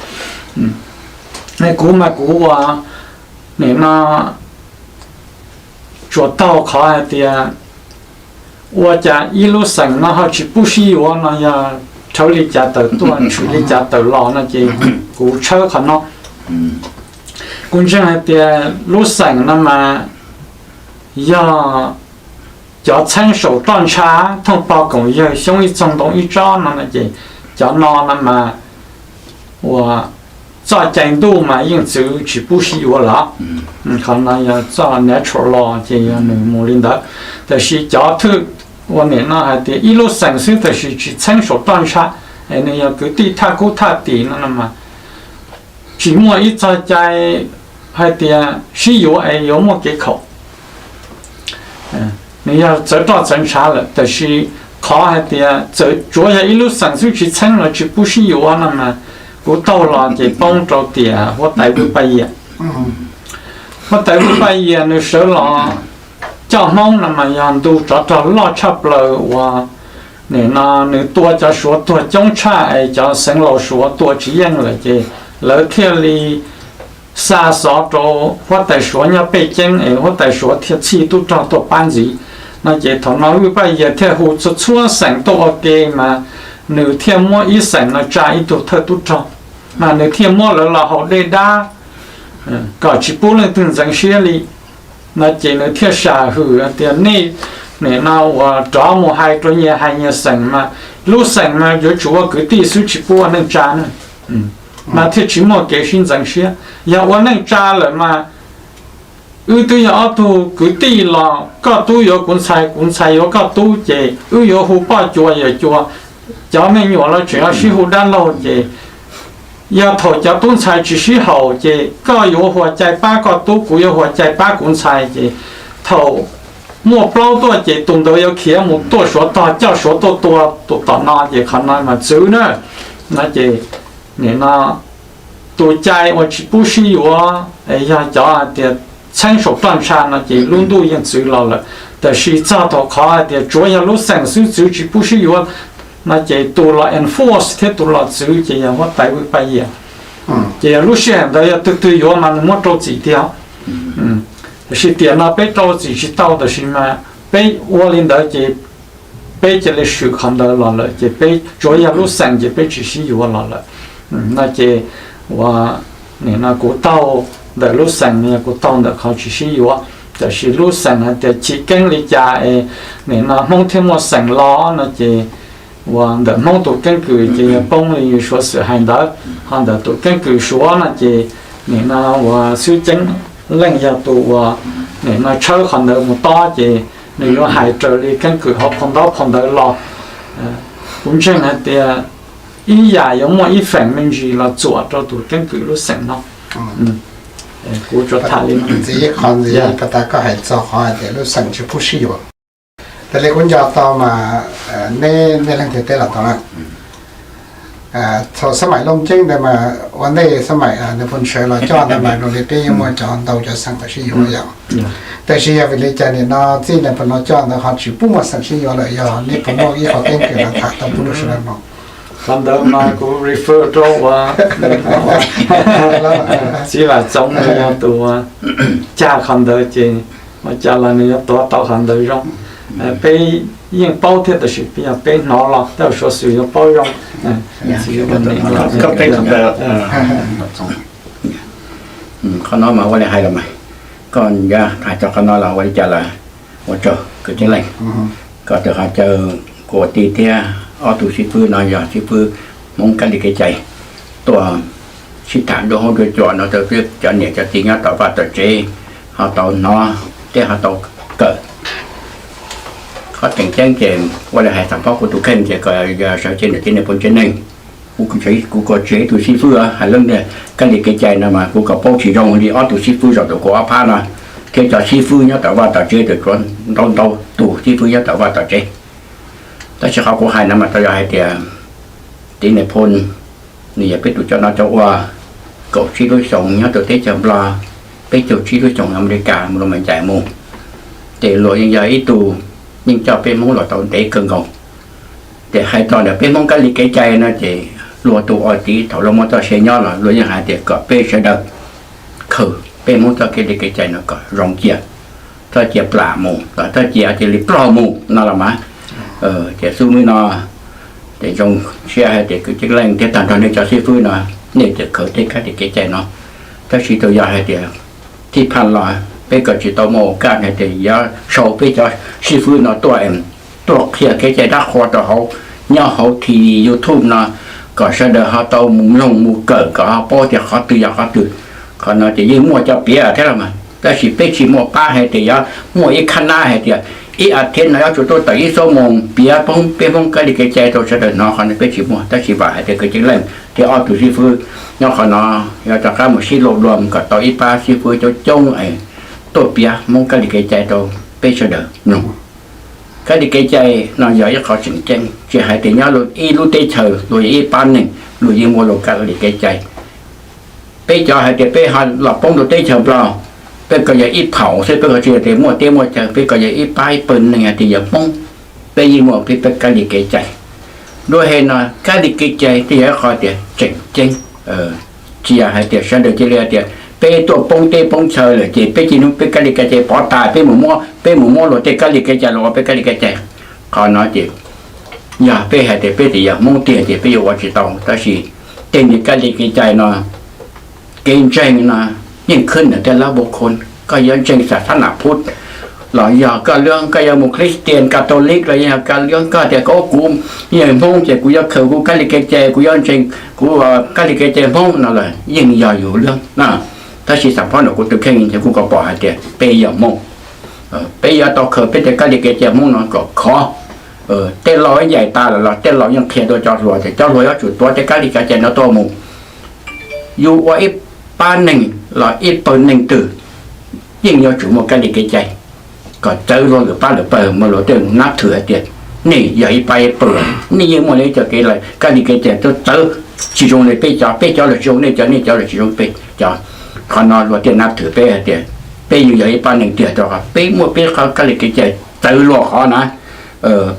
Kuv mas kuv ua nim no tsuas taug qhov hais tias ua cas ib lub xeem no ho tsis pub sib yuav no yog rhawv li cas tawm tuaj tshwm li cas tawm los no ces kuv tshawb qhov no. Kuv ntseeg hais tias lub xeem no mas yog cov txheeb saum toj ntsha thooj pog koom yawg xyoob ib txoog ntoo ib tsob no no ces cov no no mas uas txoj cai ntuj mas yeej txwv tsis pub sib yuav lawm. Qhov no yog txoj natural law ces yog nws mus li ntawd. Tiam sis cov thwj ua nim no hais tias ib lub xeem xwb tiam sis tsis txheeb saum toj ntsha, es nws yog kwv tij thaj kub thaj tim no no mas tsis muaj ib txoj cai hais tias sib yuav es yuav muaj kev khaum. Nws yog txawv roj txawv ntshav lawm, tiam sis qhov hais tias txawm tsuav yog ib lub xeem xwb tsis txheeb los tsis pub sib yuav no mas kuv taug los ces poob rau tiam huab tais Vwj Paj Yias. Huab tais Vwj Paj Yias nws sawv los coj Hmoob no mas yog ntu tsov rog loj tshaj plaws uas nim no nws tua cov Suav tuag coob tshaj es cov xeev laus Suav tua tsis yeej lawm ces lawv thiaj li xa xov rau huab tais Suav nyob Pej Ceeb es huab tais Suav thiaj txhij tub rog tuaj pab ntxiv. No ces thaum no Vwj Paj Yias thiaj hu txhua txhua xeem tuaj ua ke mas nws thiaj muab ib xeem no tsa ib tug thawj tub rog, mas nws thiaj muab lawv los haus dej dab kom tsis pub leej twg ntxeev siab li. No ces nws thiaj sam hwm hais tias nej nim no uas rov mus hais rau nyias hais nyias xeem mas lub xeem mas yuav tsum ua kwv tij xwb tsis pub ua neej tsa na, mas thiaj tsis muaj kev sib ntxeev siab. Yog ua neej tsa lawm mas wb twb yog ob tug kwv tij los koj tub yuav kuv ntxhais, kuv ntxhais yuav koj tub ces wb yuav hu poj cua yawm cua. Cov me nyuam los tseem yuav sib hu dab laug ces yog thaum cov tub ntxhais tsis sib haum ces koj yuav ua cai pab koj tub, kuv yuav ua cai pab kuv ntxhais ces thaum muaj plaub tuaj ces tus ntawd yuav khiav mus tuaj Suav tog, coj Suav tuaj tua tus tom no, ces qhov no mas txwv na. No ces nim no tus cai uas tsis pub sib yuav yog cov hais tias txheeb saum roj ntsha no ces lub ntuj yeej txwv los lawm. Tab sis txog thaum qhov hais tias tsuav yog lub xeem xwb txwv tsis pub sib yuav no ces tus los enforce thiab tus los txwv ces yog huab tais Vwj Paj Yias. Ces yog lub sij hawm ntawd yog twg twg yuav mas nws muab rau txim tiag. Tab sis tiam no peb rau txim tsis tau, tab sis mas peb ua li ntawd ces peb cia li swm qhov ntawd los lawm ces peb tsuav yog lub xeem ces peb tsis sib yuav los lawm. No ces ua nim no kuv taug ntawm lub xeem no yog kuv taug ntawm qhov tsis sib yuav. Tab sis lub xeem hais tias chim keeb li cas es nim no Hmoob thiaj muaj xeem los no ces ua ntawm Hmoob tus keeb kwm ces yog poob li Suav xwm hais ntawd. Ho ntawm tus keeb kwm Suav no ces nim no ua xwb ceeb leej yog tus ua nim no tshawb qhov ntawd mus tob ces nws yuav hais raws li keeb kwm hauv phau ntawv phau ntawv los. Kuv ntseeg hais tias ib yam yuav muaj ib feem me ntsis los txuam rau tus keeb kwm lub xeem no. Kuv tsuas tham li no. Ntxiv qhov ntxiv, pas tas koj hais txog qhov hais tias lub xeem tsis pub sib yuav. Tas li kuv nco tau mas nej, nej leej twg teb los tau na, thaum xab maim Looj Ceeb ntawd mas ua ntej xab maim Nais Phoo Tshawv los coj ntawd mas zoo li peb yeej muaj cov ntau cov xeem tau sib yuav yom. Tab sis yog vim li cas nim no txij Nais Phoo no coj ntawd ho tsis pub muaj xeem sib yuav lawm, yog nej puas muaj ib qhov keeb kwm los tham tau pub rau sawv daws mloog? Qhov ntawd mas kuv refer rau ua txiv Vam Txoov no yog tus ua cag qhov ntawd ces ua cas los nws yuav tuav tau qhov ntawd zoo. Peb yeej paub thiab tab sis yog peb hnov los tej zaum Suav xwm yuav paub zoo. Qhov no mas ua li hais los mas, koj hais txog qhov no los ua li cas los ua tsaug kwv tij Leej. Koj twb ho caw kuv ua tij thiab ob tug xib fwb no yog xib fwb Hmoob kab li kev cai tuaj sib tham nruab huab nruab cua no rau peb cov niam cov txiv nyob tom vaj tom tsev ho tau hnov thiab ho tau kawm. Qhov tseem ceeb ces ua li hais xam phob kuv tus kheej ces kom yog sawv cev niam txiv neej phooj ywg neeg, kuv kom tseg ib tug xib fwb hais lub niag kab li kev cai no mas kuv kom paub tsis zoo li ob tug xib fwb zaum tus kuv ob phab no thiab cov xib fwb nyob tom vaj tom tsev tus tshuav ntau ntau tus xib fwb nyob tom vaj tom tsev. Tab sis qhov kuv hais no mas tau yog hais tias txiv neej phooj nws yog peb tus coj noj coj ua kaum tsib lub xyoos nyob rau teb chaws Nplog, peb caug tsib lub xyoos Amelikas mus rau Mes Ncaim mus, ces luag yeej yog ib tug yeej coj peb Hmoob los tau ntev kawg nkaus. Ces hais txog ntawm peb Hmoob kab li kev cai no ces luag tus ua txiv thaum luag muaj txoj sia nyob los luag yeej hais tias kom peb sawv daws khaws peb Hmoob txoj kab li kev cai no kom zoo cia, txhob cia plam mus los txhob cia cia li ploj mus no los mas. Ces xub npib no ces zoo siab hais tias kwv tij Leej thiab tag nrho nej cov xib fwb no, nej tseem khaws tej kab li kev cai no. Tab sis tsuas yog hais tias thij phaj los peb kawm tsis tau muaj ua kaj hais tias yuav sau peb cov xib fwb no tuaj, tuaj qhia kev cai dab qhuas rau hauv, nyob hauv T V YouTube no, kom sawv daws ho tau mus mloog mus kawm kom ho paub tias qhov twg yog qhov twg. Qhov no ces yeej muaj cov piav thiab los mas, tab sis peb tsis muaj pab hais tias yuav muaj ib khab nab hais tias ib as thiv no yuav tsum tuaj tawm ib xuab moos piav peb Hmoob kab li kev cai rau sawv daws hnov, qhov no peb tsis muaj. Tab sis vam hais tias kwv tij Leej thiab ob tug xib fwb nyob qhov no yuav rov qab mus sib luag luag kom tau ib pab xib fwb coob coob es tuaj piav Hmoob kab li kev cai rau peb sawv daws mloog. Kab li kev cai no yog ib qho tseem ceeb, tsis hais tias nyob ib lub teb chaws los yog ib pab neeg los yeej muaj luag kab li kev cai. Peb cov hais tias peb ho los poob rau teb chaws Nplog, peb ko yog ib phaum xwb, peb ho tsis yog tias muaj teb muaj chaw, peb ko yog ib pab ib pawg neeg hais tias yog Hmoob, peb yeej muaj peb kab li kev cai. Dua he no kab li kev cai thiaj yog ib qho tias tseem ceeb. Tsis yog hais tias sawv daws cia li hais tias peb tuaj poob teb poob chaw lawm ces peb cia li peb kab li kev cai pov tas, peb mus muab, peb mus muab luag tej kab li kev cai los ua peb kab li kev cai. Qhov no ces yog peb hais tias peb tsis yog Hmoob tiag ces peb yuav ua tsis tau. Tab sis tej niag kab li kev cai no, kev ntseeg no yeej khwb nws tej lab npau khon. Koj yuav ntseeg xas thab nas phuv los yog koj lub, koj yuav mus Christian, Catholic los yog koj lub, koj tias kuv, kuv yog Hmoob ces kuv yuav khaws kuv kab li kev cai, kuv yuav ntseeg kuv kab li kev cai Hmoob no los yeej yog yus lub na. Tab sis xam phob ntawm kuv tus kheej ces kuv kom pom hais tias peb yog Hmoob, peb yuav tau khaws peb tej kab li kev cai Hmoob no kom khov. Tej laus yaim tas lawm los tej laus yeej qhia rau cov hluas tias cov hluas yuav tsum tuav tej kab li kev cai no tuaj mus. Yus ua ib pab neeg los ib pawg neeg twg yeej yuav tsum muaj kab li kev cai. kom txawv luag lwm pab lwm pawg mas luag thiaj nab thwm hais tias nej yog ib pab ib pawg, nej yeej muaj li cov kev lawm, kab li kev cai txawv txawv tsis zoo li peb cov, peb cov los tsis zoo nej cov, nej cov los tsis zoo peb cov. Qhov no luag thiaj nab thwm peb hais tias peb yeej yog ib pab neeg tiag, rau qhov peb muaj peb qhov kab li kev cai txawv luag qhov na.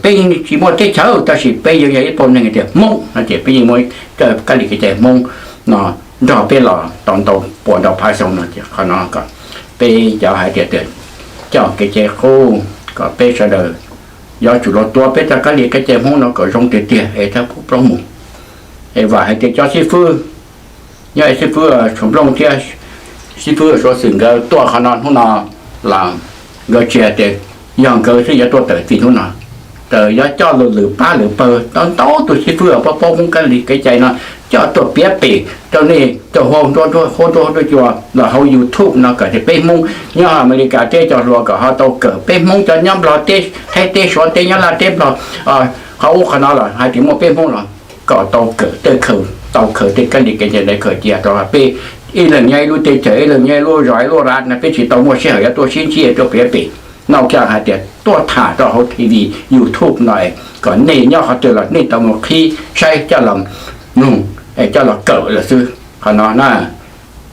Peb yeej tsis muaj teb chaws tab sis peb yeej yog ib pab neeg tias Hmoob no ces peb yeej muaj kab li kev cai Hmoob no nrog peb los tau ntau puas ntau phav xyoo no ces qhov no kom peb cov hais tias coj kev cai qub kom peb sawv daws yuav tsum los tuav peb cov kab li kev cai Hmoob no kom zoo tiag tiag es thawb pub plaub mus. Es vam hais tias cov xib fwb, nyob xib fwb Tshuas Nplooj thiab xib fwb Suav Xwm nkawd tuaj qhov no hnub no los nkawd tsis hais tias yog nkawd xwb yuav tuaj tawm txim hnub no, tawm yuav coj lwm pab lwm pawg tau ntau tus xib fwb paub paub Hmoob kab li kev cai no coj tuaj piav pem rau nej cov hauv nruab hauv nruab cua los hauv YouTube no kom tias peb Hmoob nyob Amelikas teb cov hluas kom ho tau kawm, peb Hmoob cov nyob Nplog teb, Thaib teb, Suav teb, nyob Laj teb, Nplog, qhov ub qhov no los hais tias muaj peb Hmoob los kom tau kawm tej khaws, tau khaws tej kab li kev cai ntawd khaws cia rau peb ib leeg nyob ib lub teb chaws, ib leeg nyob ib lub zos ib lub raj no peb tsis tau muaj sij hawm yuav tuaj sib ntsib tuaj piav pem no, kiag hais tias tuaj tham rau hauv T V YouTube no kom nej nyob qhov twg los nej tau mus qhib saib coj los mloog, coj los kawm lawm xwb qhov no na.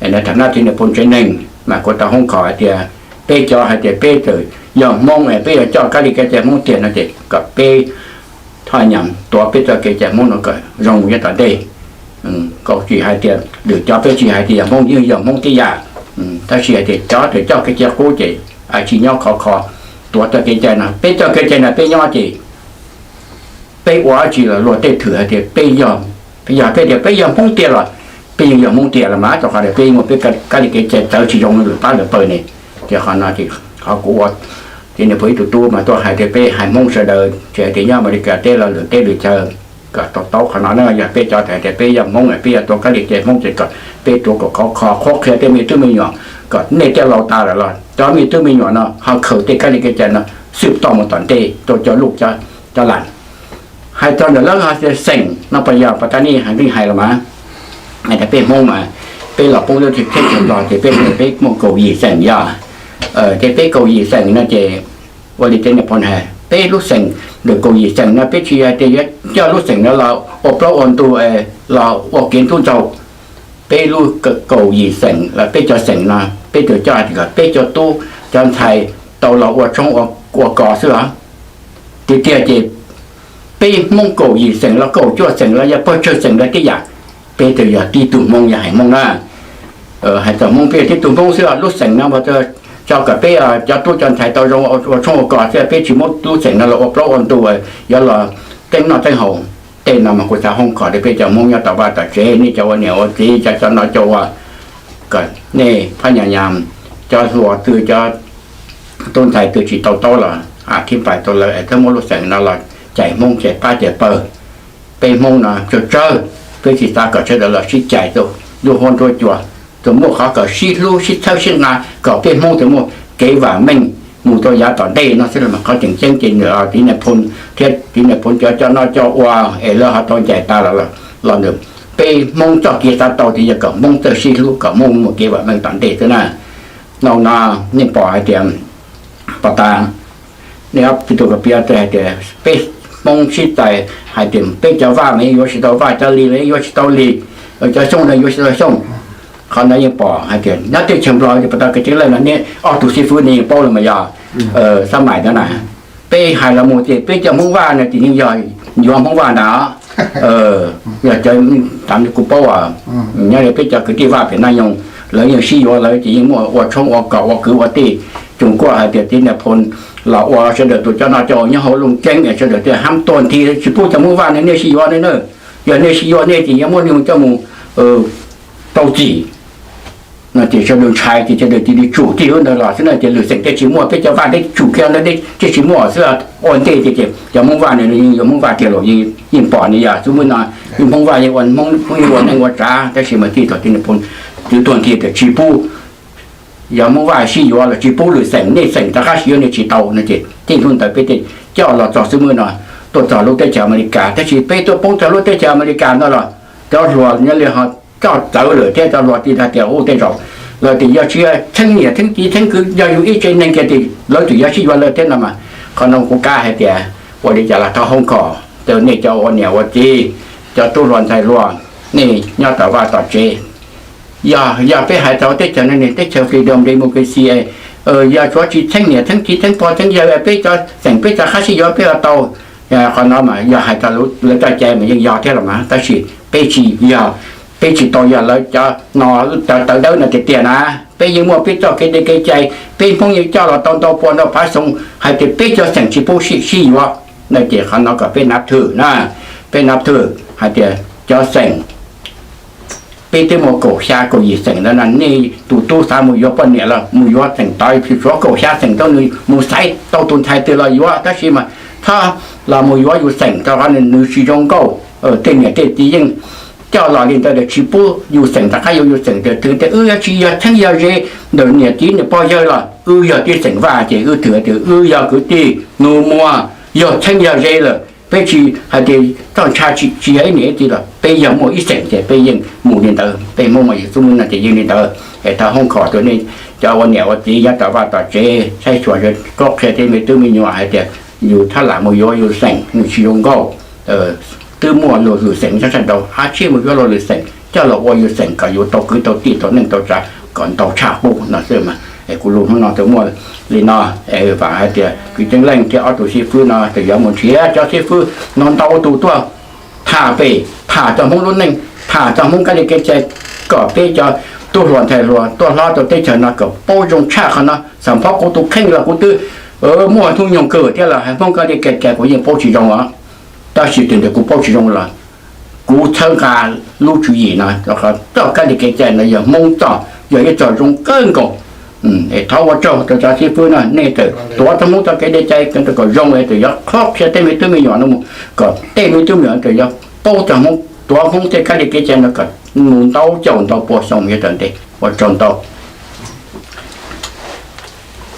Tham nab txiv niam phooj tsev neeg mas kuv tau hoob kho hais tias peb cov hais tias peb txawm yog Hmoob es peb yuav coj kab li kev cai Hmoob tiag no ces kom peb thoj nyam tuav peb txoj kev cai Hmoob no kom zoo mus yav tom ntej. Kaum tsis hais tias lwm cov peb tsis hais tias yog Hmoob yeej yog Hmoob tib yam, tab sis hais tias cov txawm coj kev cai qub ces tsis nyob khov kho tuav txoj kev cai no, peb txoj kev cai no peb nyob ces peb ua dab tsi los luag tej thwm hais tias peb yog, yog peb tias peb yog Hmoob tiag los peb yeej yog Hmoob tiag los mas rau qhov tias peb muaj peb kab li kev cai txawv tsis zoo lwm pab lwm pawg ne. Ces qhov no ces qhov kuv ua ces niam pog ib tug tub mas tuaj hais tias peb hais Hmoob sawv daws tsis hais tias nyob Amelikas teb los lwm teb lwm chaw kom to taub qhov no na, yog peb cov hais tias peb yog Hmoob peb yuav tuav kab li kev Hmoob ces kom peb tuav kom khov kho qhuab qhia tej me tub me nyuam kom nej tej laus tas lawm los cov me tub me nyuam no ho khaws tej kab li kev cai no xwb toj mus tom ntej rau cov luj cov lam. Hais txog ntawm lawv xeem no pas yog pas tas nej hais los mas, hais tias peb Hmoob mas peb los poob lub teb chaws Nplog ces peb peb muaj kaum yim xeem yog, ces peb kaum yim xeem no ces ua li tej niam pog hais peb lub xeem ntawm kaum yim xeem no peb tsis hais tias yuav coj lub xeem no los ua plaub ua ntug los ua kev ntxub ntxaug. Peb lub kaum yim xeem los peb cov xeem no peb tsuas coj hais tias kom peb cov tub cov ntxhais tau los ua tshoob ua kos xwb os. Tiag tiag ces peb Hmoob kaum yim xeem los kaum cuaj xeem los yog pawg tsawg xeem los tib yam, peb tsuas yog tib tug Hmoob yog hais Hmoob na. Hais txog Hmoob peb yog tib tug Hmoob xwb, lub xeem no mas tso kom peb cov tub cov ntxhais tau zoo ua tshoob ua kos xwb, peb tsis muab lub xeem no los ua plaub ua ntug yuav los teeb noj teeb haus. Tej no mas kuv xav hoob kho rau peb cov Hmoob nyob tom vaj tom tsev, nej cov ua niam ua txiv, cov coj noj coj ua, kom nej phab nyas nyas cov hluas twg cov tub ntxhais twg tsis tau taub los thib pais tau lawv es txhob muab lub xeem no los cais Hmoob cais pab cais pawg. Peb Hmoob no tsawg tsawg, peb tsis xav kom sawv daws los sib cais rau lub huab nruab cua, tsuas muaj qhov kom sib hlub sib txhawb sib na kom peb Hmoob tsuas muaj kev vam meej mus rau yav tom ntej no xwb los mas qhov tseem ceeb ces nws txiv niam phooj thiab txiv niam phooj cov coj noj coj ua es lawv ho tau ncaim tas los, los nws peb Hmoob txoj kev xav tau tias yog kom Hmoob txawj sib hlub kom Hmoob muaj kev vam meej tom ntej xwb na. No no nej pom hais tias pom tas nej ob tug ko piav hais tias peb Hmoob sib txais hais tias peb cov vaj mas yeej yuav tsis tau vaj, cov li los yeej yuav tsis tau li, cov xyooj los yuav tsis tau xyooj. Qhov no yeej pom hais tias nyob teb chaws Nplog pom tau kev tseeb lawm no, nej ob tug xib fwb nej yeej paub los mas yog xab mais ntawd na. Peb hais los mus ces peb cov Hmoob Vaj no ces yeej yog yuav Hmoob Vaj ntag. Yog cov tam kuv paub nyob li peb cov kwv tij Vaj pem Naj Nyoog lawv yeej sib yuav, lawv ces yeej muaj ua tshoob ua kos ua kwv ua tij. Tsoos kuaj hais tias txiv niam phooj los ua sawv daws tus coj noj coj ua nyob hauv Looj Ceeb es sawv daws thiaj hab tuaj nthi, tsis pub cov Hmoob Vaj no nej sib yuav ne na. Yog nej sib yuav nej ces yuav muab nej coj mus rau txim no ces sawv daws ntshai ces sawv daws cia li tsum txij lub ntawd los xwb na, ces lwm xeem thiaj tsis muaj, peb cov Vaj thiaj tsum kiag ntawd thiaj tsis muaj xwb. Ua ntej ces cov Hmoob Vaj no yeej yuav Hmoob Vaj tiag los yeej pom ne, yog xub muab no yeej Hmoob Vaj yeej ua Hmoob, yeej ua neej ua tsav, tab sis mas txij thaum txiv niam phooj twb tuaj nthi tias tsis pub, yog Hmoob Vaj sib yuav los tsis pub lwm xeem, nej xeem rov qab sib yuav nej tsis tau no ces txij hnub ntawd peb thiaj coj los txog xub muab no tuaj txog lub teb chaws Amelikas, tab sis peb tuaj poob txog lub teb chaws Amelikas no los cov hluas nyob li ho coj txawv lawm thiab cov hluas tsis hais tias ub tej zaum Lawv tias yog tsis yog txheeb niam txheeb txiv txheeb kwv, yog yus ib tsev neeg kiag tias lawv tseem yuav sib yuav lawm thiab no mas, qhov no kuv kam hais tias ua li cas los thov hoob kom rau nej cov ua niam ua txiv, cov tub hluas ntxhais hluas, nej nyob tom vaj tom tsev, yog, yog peb hais txog teb chaws no ne, teb chaws freedom democracy, yog tsuav tsis txheeb niam txheeb txiv txheeb pog txheeb yawg, peb cov xeem peb cov qab sib yuav peb ua tau. Qhov no mas yog hais txog lawv txoj cai mas yeej yog thiab los mas, tab sis peb tsis yog, peb tsis tau yog lawv cov no, cov tawv dawb no tiag tiag na. Peb yeej muaj peb txoj kev dej kev cai, peb Hmoob yeej coj los tau ntau pua ntau phav xyoo hais tias peb cov xeem tsis pub sib yuav no, ces qhov no kom peb nab thwm na, peb nab thwm hais tias cov xeem peb twb muaj kaum xya kaum yim xeem ntawd no, nej tus tub xav mus yuav poj niam los mus yuav xeem tod, tsuav kaum xya xeem tau nws mus xaiv tau tus ntxhais twg los yuav, tab sis mas txhob los mus yuav yus xeem rau qhov nws tsis zoo nkauj. Tej niam tej txiv yeej coj los li ntawd, tsis pub yus xeem rov qab yuav yus xeem, tias twb tias wb yuav tsis yog txheeb yog ze ntawm niam txiv niam pog yawg los wb yog tib xeem Vaj, ces wb twb tias wb yog kwv tij nus muag, yog txheeb yog ze lawm, peb tsis hais tias txoj ntsha tsis yog ib niam ib txiv los peb yog muaj ib xeem ces peb yeej mus li ntawd, peb Hmoob mas yus xub no ces yeej li ntawd. Es thov hoob kom rau nej cov ua niam ua txiv nyob tom vaj tom tsev saib xyuas, qhuab qhia tej me tub me nyuam hais tias yus txhob lam mus yuav yus xeem, nws tsis zoo nkauj. Twb muaj luag lwm xeem sab sab nraud, ab tsi mus yuav luag lwm xeem coj los ua yus xeem kom yus tau kwv tau tij tau neej tau tsav kom ntau tshaj qub no xwb mas. Kuv lus hnub no tsuas muaj li no, vam hais tias kwv Ceeb Leej thiab ob tug xib fwb no tsuas yuav mus nrhiav cov xib fwb no ntau tus tuaj tham pem, tham txog Hmoob lub neej, tham txog Hmoob kab li kev cai, kom peb cov tub hluas ntxhais hluas tuaj hlob rau teb chaws no kom paub zoo tshaj qhov no. Xam phab kuv tus kheej los kuv twb muaj hnub nyoog kawg thiab los hais Hmoob kab li kev cai kuv yeej paub tsis zoo os. Tab sis tus ntawd kuv paub tsis zoo los kuv txhawb nqa lub tswv yim no, rau qhov txoj kab li kev cai no yog Hmoob txoj, yog ib txoj zoo kawg nkaus. Es thov ua tsaug rau cov xib fwb no, nej txawm tuav txog Hmoob txoj kev li cai kom zoo es txawm yuav qhuab qhia tej me tub me nyuam no mus, kom tej me tub me nyuam txawm yuav paub txog Hmoob, tuav Hmoob tej kab li kev cai no kom mus ntau caum ntau pua xyoo yav tom ntej. Ua tsaug ntau.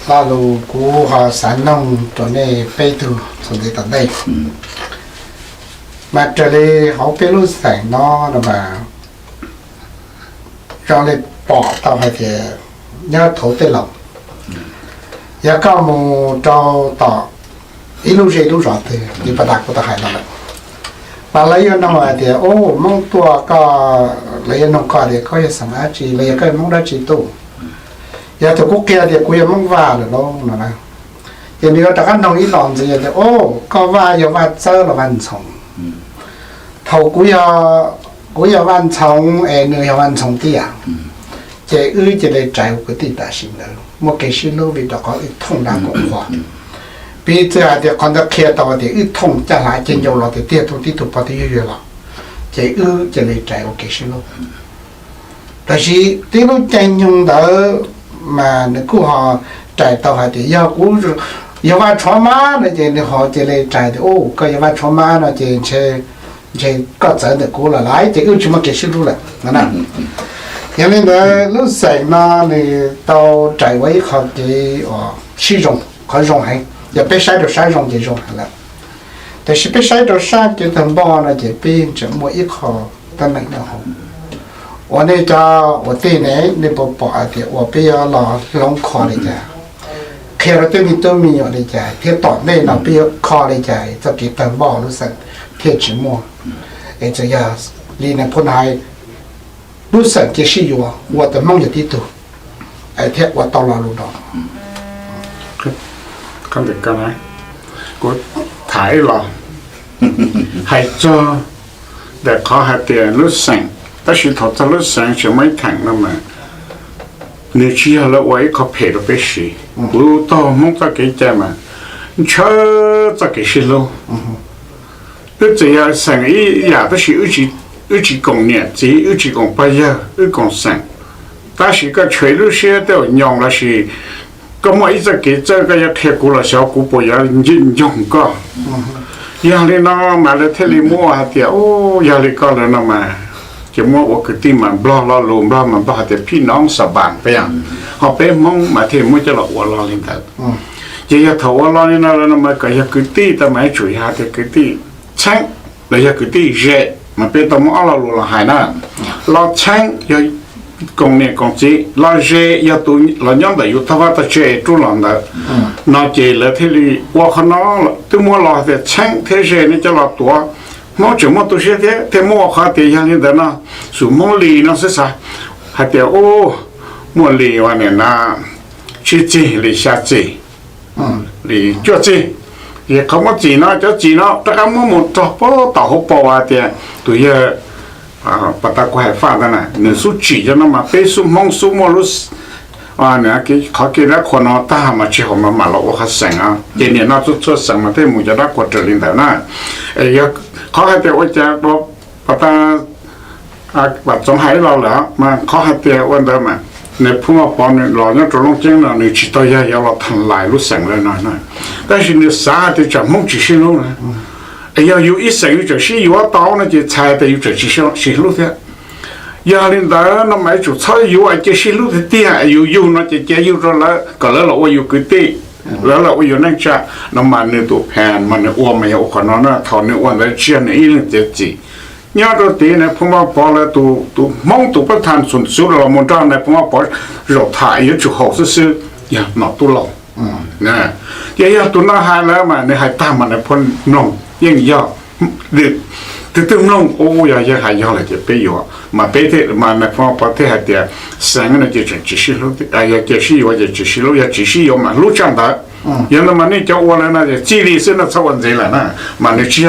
Lo lus kuv ho xav noog rau nej peb tug txog ntxiv tom ntej, mas raws li hauv peb lub xeem no no mas zoo li pom tau hais tias nyob thaum tej laus, yog koj mus rau tom ib lub zej lub zos twg li pas tas kuv tau hais no lawm, mas lawv yuav noog hais tias, u, Hmoob tuaj koj, lawv yuav noog koj tias koj yog xeem dab tsi los yog koj yog Hmoob dab tsi tuaj. Yog thaum kuv qhia tias kuv yog Hmoob Vaj lawm lauj no na, ces nws yuav rov qab noog ib los ntxiv tias, o, koj Vaj yog Vaj Txawb los Vaj Ntxhoo? Thaum kuv yog, kuv yog Vaj Ntxhoo es nws yog Vaj Ntxhoo tiag, ces wb cia li rais ua kwv tij tam sim ntawd muaj kev sib hlub vim rau qhov wb thooj dab koom qhuav. Piv txwv hais tias qhov ntawd qhia tau tias wb thooj caj hlab ceg ncau los tiag tiag, thooj tib tug pog tib yawg los, ces wb cia li rais ua kev sib hlub. Tab sis tib lub caij nyoog ntawd mas nws kuj ho rais tau hais tias yog kuv yog Vaj Tshuav Mab no ces nws ho cia li rais tias, u, koj yog Vaj Tshuav Mab no ces ntshe koj txawv ntawm kuv los lawm, ces wb tsis muaj kev sib hlub lawm no na. Yog li ntawd lub xeem no nws tau rais ua ib qho kev uas sib zoo, qhov zoo heev. Yog peb saib rau sab zoo ces zoo heev lawm, tab sis peb saib rau sab kev tawg npoj no ces peb tseem muaj ib qho teeb meem no hauv. Uas nej cov uas tij ne, nej puas pom hais tias uas peb yuav los hloov kho li cas, qhia rau tej me tub me nyuam li cas, thiab tom ntej no peb yuav kho li cas txoj kev tawg npoj lub xeem thiaj tsis muaj, es txawm yog li nais phoo hais, lub xeem cia sib yuav ua tau Hmoob yog tib tug, es thiaj ua tau lo lus no. Kuv tham ib los hais txog ntawm qhov hais tias lub xeem, tab sis thaum txog lub xeem tseem muaj ib theem no mas nws tsis yog lawv ua ib qho phem rau peb siv. Kuv taug Hmoob txoj kev cai mas ntshaw txoj kev sib hlub. Wb txawm yog xeem ib yam tab sis wb tsis koom niam txiv, wb tsis koom pog yawg, wb koom xeem. Tab sis koj tshuav ib lub siab tej zaum nyoos lossis koj muaj ib txoj kev txawj koj yuav qhia kuv los xyov kuv puas yuav ncoog koj. Yog li no mas lawv thiaj li muab hais tias, u, yog li koj lawm no mas ces muab ua kwv tij mas Nplog lo lus Nplog mas Nplog hais tias phij noov xa npas peb, ho peb Hmoob mas thiaj muab coj los ua lo li ntawd. Ces yog thaum ua lo li no lawm no mas kom yog kwv tij tau mas yuav tsum yog hais tias kwv tij txheeb los yog kwv tij ze, mas peb tau muab ob lo lus los hais na. Lo txheeb yog koom niam koom txiv los ze yog tus los nyob ntawm yus tog vaj tog tse rub los ntawd no ces lawv thiaj li ua qhov no, twb muab los tias txheeb thiab ze nej coj los tuav. Hmoob tseem muaj tu siab thiab thiaj muab ua qhov tias yog li ntawd no, xum Hmoob li no xwb xav hais tias u, muaj li ua nim no tsib txig li xya txig li cuaj txig. Ces qhov muab txim no cov txim no rov qab muab mus rog pab tom hauv paus hais tias tus yawg pas tas kuv hais faj ntawd na nws xub tsim cov no mas peb xub Hmoob xub muaj lub qhov kev dab qhuas no tag mas tsis haum mas mam los ua qhov xeem os. Ces nim no txhua txhua xeem mas thiaj mus cov dab qhuas raws li ntawd na. Yog qhov hais tias ua cas pas tas Vam Txoov hais los lawm mas qhov hais tias ua ntawd mas nws Phu Vaj Pov nws los nyob rau Looj Ceeb no nws tsis tau yog yuav los tham lais lub xeem lawm no, tab sis nws xav hais tias tsam Hmoob tsis sib hlub na. Yog yus ib xeem yus tseem sib yuav tau no ces txhais tias yus tseem tsis sib hlub thiab. Yog li ntawd no mas yuav tsum txhob yuav cia sib hlub tiag tiag, yus yug no ces cia yug rau lawv kom lawv los ua yus kwv tij, lawv los ua yus neej tsa no mas nws tus phees mas nws ua mas yog ua qhov no na, thaum nws ua ntawd tsis yog nws ib leeg txiav txim. Nyob rau tid nws Phu Vaj Pov lawv tus Hmoob tus pab tham xum xub los mus nrog nws Phu Vaj Pov zaum tham yuav tsum haum xwb xwb, yog Nom Tub Lauj. Ces yog tus no hais lawm mas nws hais tag mas nws pheej mloog yeej yog, twb twb mloog ua yog yeej hais yog lawm ces peb yuav mas peb thiaj mas nws Phu Vaj Pov thiaj hais tias xeem no ces tseem tsis sib hlub, yog cia sib yuav ces tsis sib hlub, yog tsis sib yuav mas hlub tshaj ntawd. Yog no mas nej cov ua lawm no ces txij li xwb no txhob ua ntxiv lawm na. Mas nws tsis,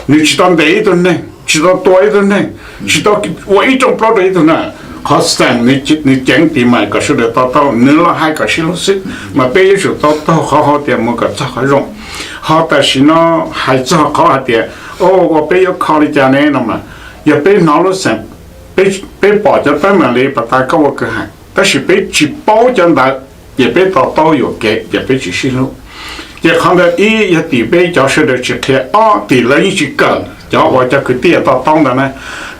nws tsis tau ntes ib tug neeg, tsis tau tua ib tug neeg, tsis tau ua ib rooj plaub rau ib tug na. Qhov xeem nws ceev tis mas kom sawv daws to taub, nws los hais kom sib hlub xwb mas peb yuav tsum to taub qhov hais tias mus kom txog qhov zoo. Ho tam sim no hais txog qhov hais tias ua peb yuav kho li cas ne no mas, yog peb hnov lub xeem, peb pom cov teeb meem li pas tas koj ua kwv hais tab sis peb tsis paub cov ntawd, ces peb to taub yuam kev ces peb tsis sib hlub. Ces qhov ntawd ib yog tim peb cov sawv daws tsis qhia, ob tim lawv yeej tsis kawm, cov uas cov kwv tij to taub ntawd na,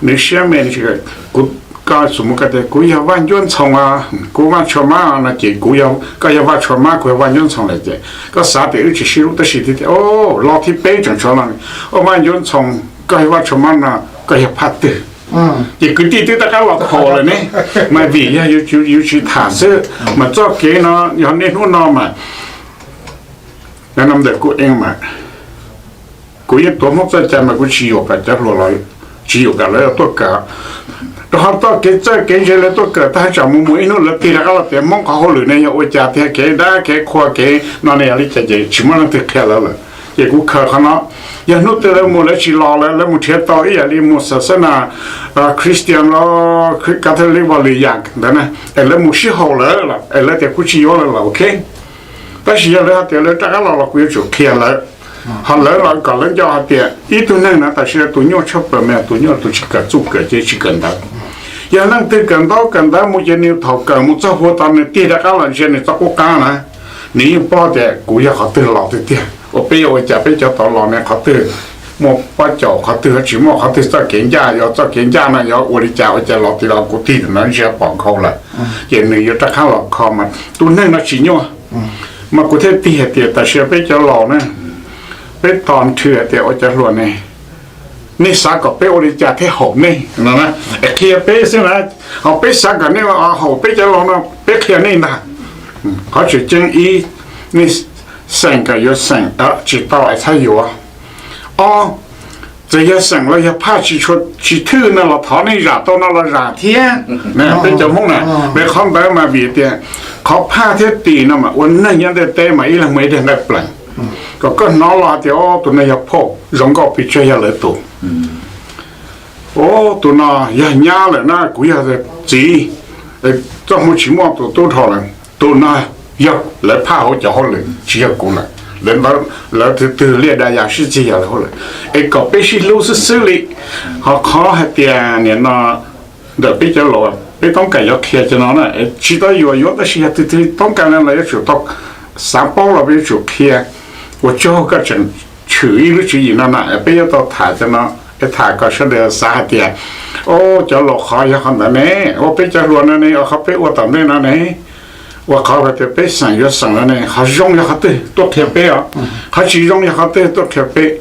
nws siab me, nws tsis kawm. Kuv, koj xum mus koj tias kuv yog Vaj Ncuab Ntxhoo, kuv Vaj Tshua Mab no ces kuv, koj yog Vaj Tshua Mab kuv yog Vaj Ncuab Ntxhoo lawm ces koj xav tias wb tsis sib hlub tab sis tias los thib peb tseem tshuav no, o Vaj Ncuab Ntxhoo, koj yog Vaj Tshua Mab no koj yog phaj twg? Ces kwv tij twb rov qab los kho lawm ne, mas vim yog yus tsis tham xwb. Mas txoj kev no yog niaj hnub no mas, ntawm kuv e mas kuv yeej tuav Hmoob txoj cai mas kuv tsis yuam kom cov hluas los, tsis yuam kom lawv tuaj kawm. Rau qhov txoj kev txawj kev ntse lawv tuaj kawm tag tsam mus mus ib hnub lawv tig rov qab los tias Hmoob qhov hauj lwm ne yog ua cas tiag, kev dab kev qhua kev no ne yog li cas ces tsis muaj leej twg qhia lawv lawm. Ces kuv khaws qhov no, yog hnub twg lawv mus lawv tsis los lawm, lawv mus nrhiav tau ib yam li mus xav xab na Christian los Catholic los lwm yam ntawd na, es lawv mus sib haum lawm los es lawv tias kuv tsis yuav lawv los ok. Tab sis yog lawv hais tias lawv rov qab los los kuv yuav tsum qhia lawv. Ho lawv los kom lawv nco hais tias ib tug neeg na tam sim no tus nyuaj tshaj plaws mas tus nyuaj tus tsis kawm txuj kawm cai tsis kawm ntawv. Yog leej twg kawm ntaub kawm ntawv mus ces nws thaum kawm mus txog puag tod nws tig rov qab los ntsia nws txoj qub qab na, nws yeej paub tias kuv yog qhov twg los tiag tiag, uas peb yuav ua cas peb cov tod los ne, qhov twg muaj pob caus, qhov twg tsis muaj, qhov twg txoj kev ncaj, yog txoj kev ncaj no yog ua li cas ua cas los tim los kuv tig no ntsia pom nkhaus lawm. Ces nws yuav rov qab los kho mas tus neeg no tsis nyuaj. Mas kuv thiaj tig hais tias tam sim no peb cov laus na, peb tos nrhw hais tias ua cov hluas ne, nej xav kom peb ua li cas thiaj haum nej no, es qhia peb xwb na. Ho peb xav kom nej haum peb cov laus no peb qhia nej ntag. Qhov tseem ceeb ib, nej xeem kom yuav xeem tsis tau es txhob yuav. Ob, txawm yog xeem los yog phaj tsis thwj no los thov nej zam tau no los zam thiab. Peb cov Hmoob na, peb qhov ntawd mas vim tias qhov phaj thiab tis no mas ua neeg nyob ntiaj teb mas ib leeg muaj ib daig nqaij plees. Kom koj hnov los tias tus no yog phauj, zoo nkauj pes tsawg yog lawv tus. Tus no yog nyab lawm na, kuv yog txiv, txoj hmoo tsis muaj tus tub dhau lawm. Tus no yog lawv phaj hauv cov hauj lwm tsis yog kuv lawm. Lawv twg twg liaj da yas sib txig yog lawv hauj lwm. Es kom peb sib hlub xwb xwb li. Ho qhov hais tias nim no ntawm peb cov laus peb toob kas yuav qhia cov no na, tsis tau yuam yuav tab sis yog twg twg toob kas no los yuav tsum tau xav paub los peb yuav tsum qhia. Ua tsaug koj tseem tshwm ib lub tswv yim no na, peb yuav tau tham cov no, peb tham kom sawv daws xav hais tias, o, cov laus qhov yog qhov ntawd ne, ua peb cov hluas no ne, qhov peb ua tom ntej no ne, ua qhov hais tias peb xeem yuav xeem no ne, qhov zoo yog qhov twg tuaj qhia peb os, qhov tsis zoo yog qhov twg tuaj qhia peb.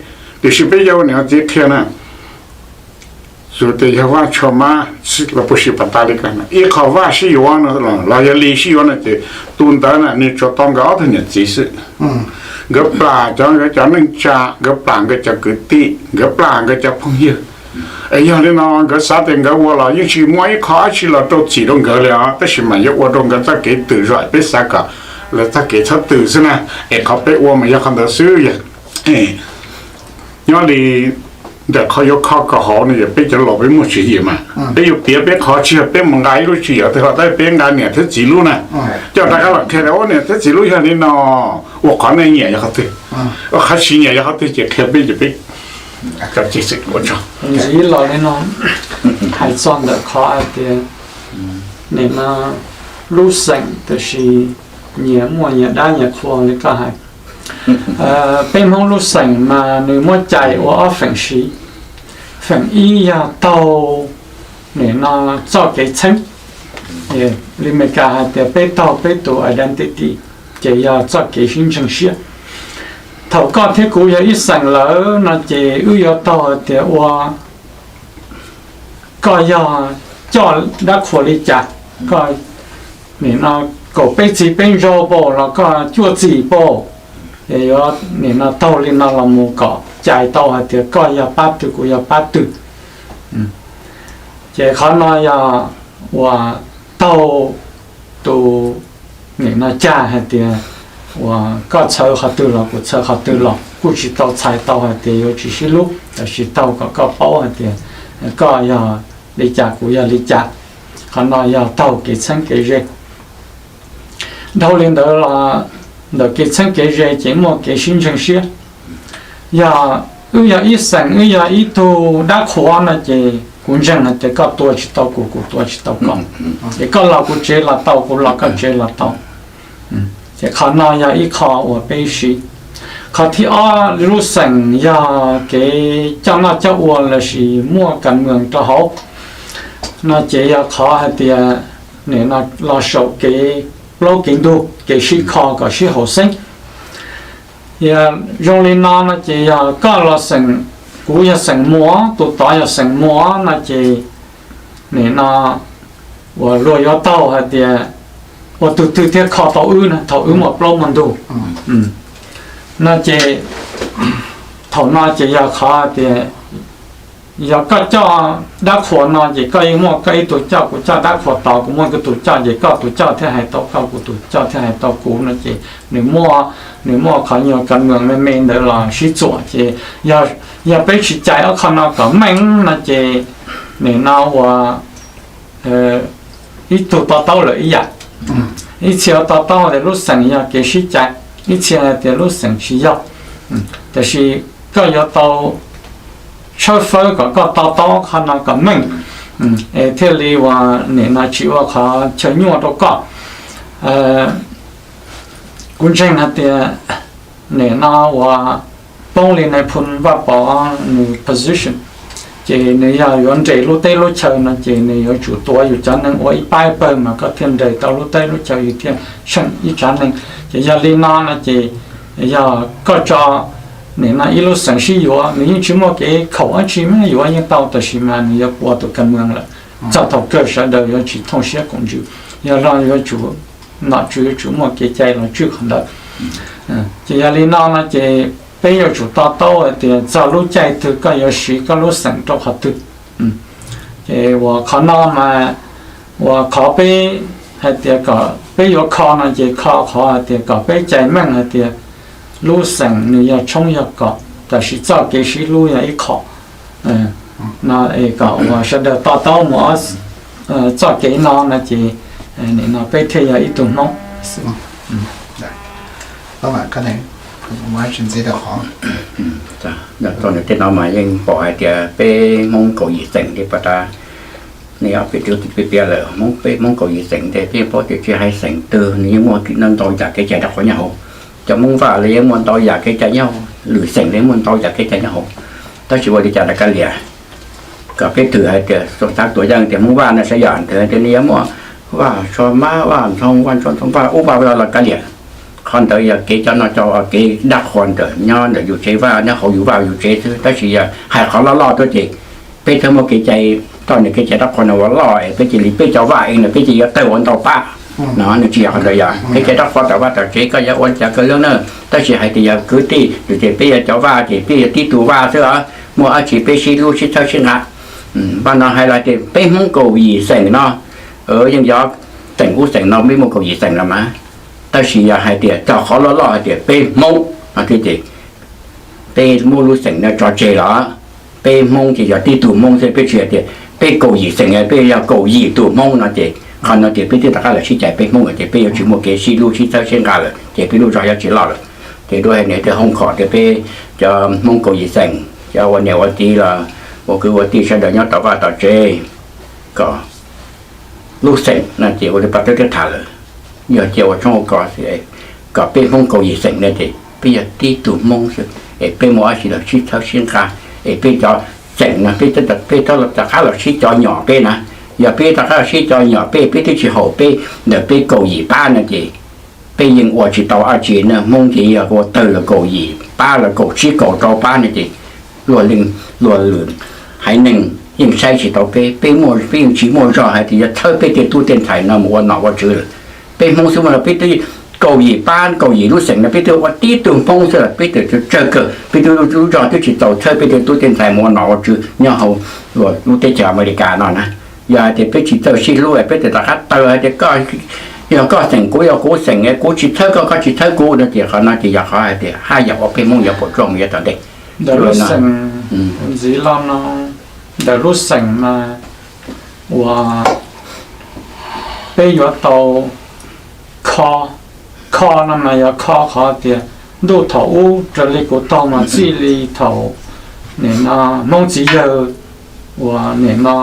Tiam sis peb yuav ua niam txiv qhia na. Yog tias yog Vaj Tshua Mab los puas sim pas tas li ko, ib qho Vaj sib yuav no los yog Lis sib yuav no ces tus ntawd na nws tsuas tau nkawd ob tug niam txiv xwb. Nkawd plam cov, nkawd cov neej tsa, nkawd plam nkawd cov kwv tij, nkawd plam nkawd cov phooj ywg. Es yog li no nkawd xav tias nkawd ua los yeej tsis muaj ib qho dab tsi los rau txim rau nkawd li os, tab sis mas yuav ua rau nkawd txoj kev twm zom, peb xav kom lawv txoj kev txhob twm xwb na. Es qhov peb ua mas yog qhov ntawd xwb. Yog nyob li ntawm qhov yuav kho kom hauv no yog peb cov laus peb muaj tswv yim mas peb yuav piav peb qhov, tsis yog peb mus nqa ib lub tswv yim twg los, tab peb nqa niam thiab txiv lub na, coj rov qab los qhia tias ua niam thiab txiv lub yog li no, ua qhov nej nyiam yog qhov twg, ua qhov tsis nyiam yog qhov twg ces qhia peb ces peb ntxiv los li no, hais txog ntawm qhov hais tias nim no lub xeem tiam sis nyias muaj nyias dab nyias qhua li koj hais. Peb Hmoob lub xeem mas nws muab cais ua ob feem siv. Feem ib yog taug nim no txoj kev txheeb, li Meskas hais tias peb taug peb tus identity, ces yog txoj kev sib ntseeg siab. Thaum koj thiab kuv yog ib xeem lawm no ces wb yuav taug hais tias ua koj yog coj dab qhuas li cas, koj nim no kaum peb txij peb ntsau pam los koj cuaj txij pam, es yuav nim no taug li no los mus kom cais tau hais tias koj yog pab twg kuv yog pab twg. Ces qhov no yog uas taug tus nim no cag hais tias uas koj txhawv qhov twg los kuv txhawv qhov twg los kuj tsis tau txhais tau hais tias yuav tsis sib hlub, tab sis taug kom koj paub hais tias koj yog li cas kuv yog li cas. Qhov no yog taug kev txheeb kev ze. Dhau li ntawd los ntawm kev txheeb kev ze ces muaj kev sib ntseeg siab. Yog wb yog ib xeem, wb yog ib tug dab qhuas no ces kuv ntseeg hais tias koj tua tsis tau kuv, kuv tua tsis tau koj. Ces koj los kuv tsev los tau, kuv los koj tsev los tau. Ces qhov no yog ib qho uas peb siv. Qhov thib ob, lub xeem yog kev coj noj coj ua lossis muaj kas moos rau hauv no ces yog qhov hais tias nim no los saum kev plaub kev ntug, kev sib kho kom sib haum xeeb. Yog zoo li no no ces yog koj los xeem, kuv yog xeem Muas, tus tod yog xeem Muas no ces nim no uas luag yuav taug hais tias ua tus twg thiaj kho tau wb na thaum wb muaj plaub muaj ntug no ces thaum no ces yog qhov hais tias yog koj coj dab qhuas no ces koj yeej muaj koj ib tug coj, kuv coj dab qhuas tod, kuv muaj kuv tus coj, ces koj tus coj thiaj hais tau koj, kuv tus coj thiaj hais tau kuv no ces nws muaj, nws muaj qhov nyuag kas moos me me ntawd los sib txuam. Ces yog peb tsis cais ob qho no kom meej no ces nim no uas ib tug to taub lawm ib yam. Ib txhia to taub tias lub xeem yog kev sib cais, ib txhia tias lub xeem tsis yog. Tiam sis koj yuav tau tshawb fawb kom koj to taub qhov no kom meej, es thiaj li uas nim no tsis ua qhov chaw nyuaj rau koj. Kuv ntseeg hais tias nim no uas poob li Nais Phoo Vaj Pov nws position, ces nws yog yuav nres lub teb lub chaw no ces nws yuav tsum tuav yus cov neeg ua ib pab ib pawg mas koj thiaj nres tau lub teb lub chaw, yus thiaj tsheej ib tsav neeg. Ces yog li no no ces yog koj tso nim no ib lub xeem sib yuav, nws yeej tsis muaj kev khaum dab tsi, mas yuav yeej tau, tab sis mas nws yuav ua tus kas moos lawm. Txog thaum kawg sawv daws yuav tsis thooj siab koom ntsws, yog los yuav tsum, nom tswv yuav tsum muaj kev cai los tswj qhov ntawd. Ces yog li no no ces peb yuav tsum to taub hais tias txog lub caij twg koj yuav siv koj lub xeem rau qhov twg. Ces uas qhov no mas uas qhov peb hais tias kom peb yuav kho no ces kho qhov hais tias kom peb cais meej hais tias lub xeem nws yog tshoob yog kos, tab sis txoj kev sib hlub yog ib qho no es kom uas sawv daws to taub mus txoj kev no no ces nim no peb thiaj yog ib tug Hmoob. Tej no mas yeej pom hais tias peb Hmoob kaum yim xeem li pas tas, nej ob peb tug peb piav lawm, Hmoob, peb Hmoob kaum yim xeem ntawd peb yeej paub tias tsis hais xeem twg nws yeej muaj ntau yam kev cai dab qhuas nyob hauv. Cov Hmoob Vaj los yeej muaj ntau yam kev cai nyob hauv, lwm xeem los yeej muaj ntau yam kev cai nyob hauv. Tab sis ua li cas rov qab liam, kom peb twb hais tias xav tuam yeej tias Hmoob Vaj no sav yam ntawd tias nws yuav muaj Vaj Tshua Mab, Vaj Ntxhoo, Vaj Ntxhoo Ntxhoo, Vaj ub Vaj los kav liam. Qhov ntawd yog kev coj noj coj ua, kev dab qhuas ntawm nyob ntawm yus tsev Vaj, nyob hauv yus Vaj yus tsev xwb, tab sis yog hais qhov loj loj tuaj ces Peb txhob muab kev cai, txoj kev cai rab qhuas no ua loj es peb cia li peb cov vaj es no peb cia li yuav tawg ua ntau pab no. Nws tsis yog qhov ntawd, yog kev cai rab qhuas tom vaj tom tsev koj yuav ua cas kawg li na. Tab sis hais tias yog kwv tij ces peb yog cov vaj ces peb yog tib tug vaj xwb os, muaj dab tsi peb sib hlub sib txhawb sib nqa. Pab no hais los tias peb Hmoob kaum yim xeem no yeej yog xeem ub xeem no, peb muaj kaum yim xeem los mas, tab sis yog hais tias txog qhov loj loj hais tias peb Hmoob no thiab ces peb muab lub xeem no tso tseg los peb Hmoob ces yog tib tug Hmoob xwb, peb tsis hais tias peb kaum yim xeem, peb yog kaum yim tus Hmoob no ces qhov no ces peb twb rov qab los sib cais peb Hmoob lawm ces peb yuav tsis muaj kev sib hlub sib txhawb sib nqa lawm ces peb lub zog yuav tsis loj lawm. Ces lub hais niam thiaj hoo khom tias peb cov Hmoob kaum yim xeem, cov ua niam ua txiv los ua kwv ua tij sawv daws nyob tom vaj tom tsev kom lub xeem no ces ua li pab teb thiab tham lawm, yog cia ua tshoob ua kos xwb, kom peb Hmoob kaum yim xeem no ces peb yog tib tug Hmoob xwb es peb muaj dab tsi los sib txhawb sib nqa es peb cov xeem no peb, peb rov qab los sib cov nyom peb na. Yog peb rov qab los sib cov nyom peb, peb twb tsis haum peb ntawm peb kaum yim pab no ces peb yeej ua tsis tau dab tsi na. Hmoob ces yog ua tawg los kaum yim pab los kaum tsib kaum rau pab no ces luag leej luag lwm haiv neeg yeej saib tsis tau peb, peb muaj, peb yeej tsis muaj zog hais tias yuav txhawb peb tej tub tej ntxhais no mus ua nom ua tswv lawm. Peb Hmoob xwb mas los peb twb kaum yim pab kaum yim lub xeem no peb twb ua tib tug Hmoob xwb los peb twb tsawg kawg, peb twb lub zog twb tsis txaus txhawb peb tej tub tej ntxhais mus ua nom ua tswv nyob hauv lub teb chaws Amelikas no na. Yog hais tias peb tsis txawj sib hlub peb twb rov qab tawg hais tias koj yog koj xeem kuv yog kuv xeem, kuv tsis txhawb koj koj tsis txhawb kuv no ces qhov no ces yog qhov hais tias haj yam ua peb Hmoob yuav puas tsuaj mus yav tom ntej. Ntawm lub xeem, ntxiv los no, ntawm lub xeem mas uas peb yuav tau kho, kho no mas yog kho qhov tias ntuj thaum ub raws li kuv taug mas txij li thaum nim no Hmoob txiv yawg uas nim no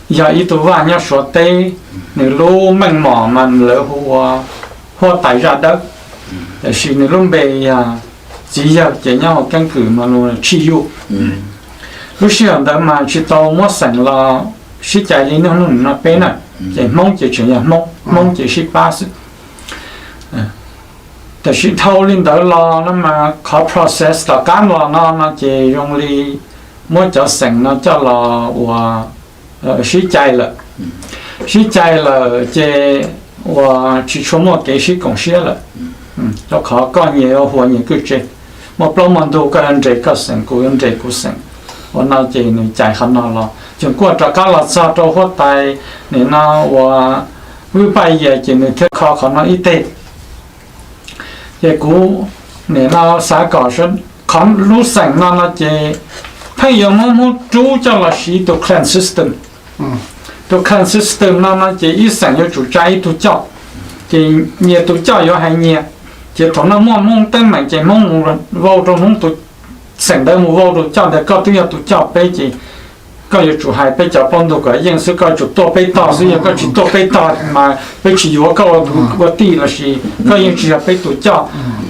yog ib tug vaj nyob Suav teb, nws lub meej mom mas lawv hu ua huab tais zaj dawb, tiam sis nws lub npe yog txiv yawg ces nyob hauv keeb kwm mas lus tshij yuj. Lub sij hawm ntawd mas tsis tau muab xeem los sib cais li niaj hnub no peb na, ces Hmoob ces tseem yog Hmoob, Hmoob ces sib pab xwb. Tiam sis dhau li ntawd los no mas qhov process tom qab los no no ces zoo li muab cov xeem no coj los ua sib cais lawm. Sib cais lawm ces uas tsis tshua muaj kev sib koom siab lawm, rau qhov koj nyias yuav huas nyias kwj tse, muaj plaub muaj ntug, koj yuav nres koj xeem, kuv yuav nres kuv xeem. Ua no ces nws cais qhov no los ces kuj rov qab los txog rau huab tais nim no uas Vwj Paj Yias ces nws thiaj kho qhov no ib teg. Ces kuv nim no xav kom qhov lub xeem no no ces pheej yuav muab Hmoob rub coj los siv tus clan system. Tus clan system no no ces ib xeem yuav tsum tsa ib tug coj, ces nyias tus coj yuav hais nyias. Ces thaum no muaj Hmoob teeb meem ces Hmoob mus vau rau Hmoob tus, xeem ntawd mus vau rau coj ntawd, koj twb yog tus coj peb ces koj yuav tsum hais peb cov plaub ntug kom yeej xwb, koj yuav tsum tuaj peb tog xwb, yog koj tsis tuaj peb tog mas peb tsis yuav koj ua tij lossis koj yeej tsis yog peb tus coj.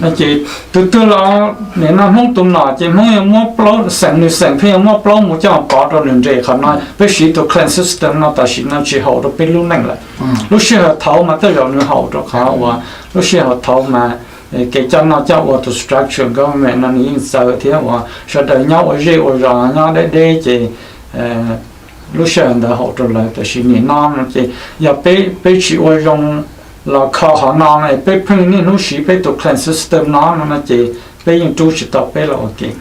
No ces tus twg los nim no Hmoob tus nom ces Hmoob yuav muab plaub, xeem nws xeem pheej yuav muab plaub mus coj pov rau nws nres. Qhov no peb siv tus clan system no tam sim no tsis haum rau peb lub neej lawm. Lub sij hawm thaud mas tej zaum nws haum rau qhov uas lub sij hawm thaud mas kev coj noj coj ua tus structure government no nws yeej txawv thiab uas sawv daws nyob ua zej ua zos nyob deb deb ces lub sij hawm ntawd haum rau lawv. Tiam sis nim no no ces yog peb, peb tsis ua zoo los kho qhov no no peb pheej niaj hnub siv peb tus clan system no no no ces peb yeej rub tsis tau peb los ua ke,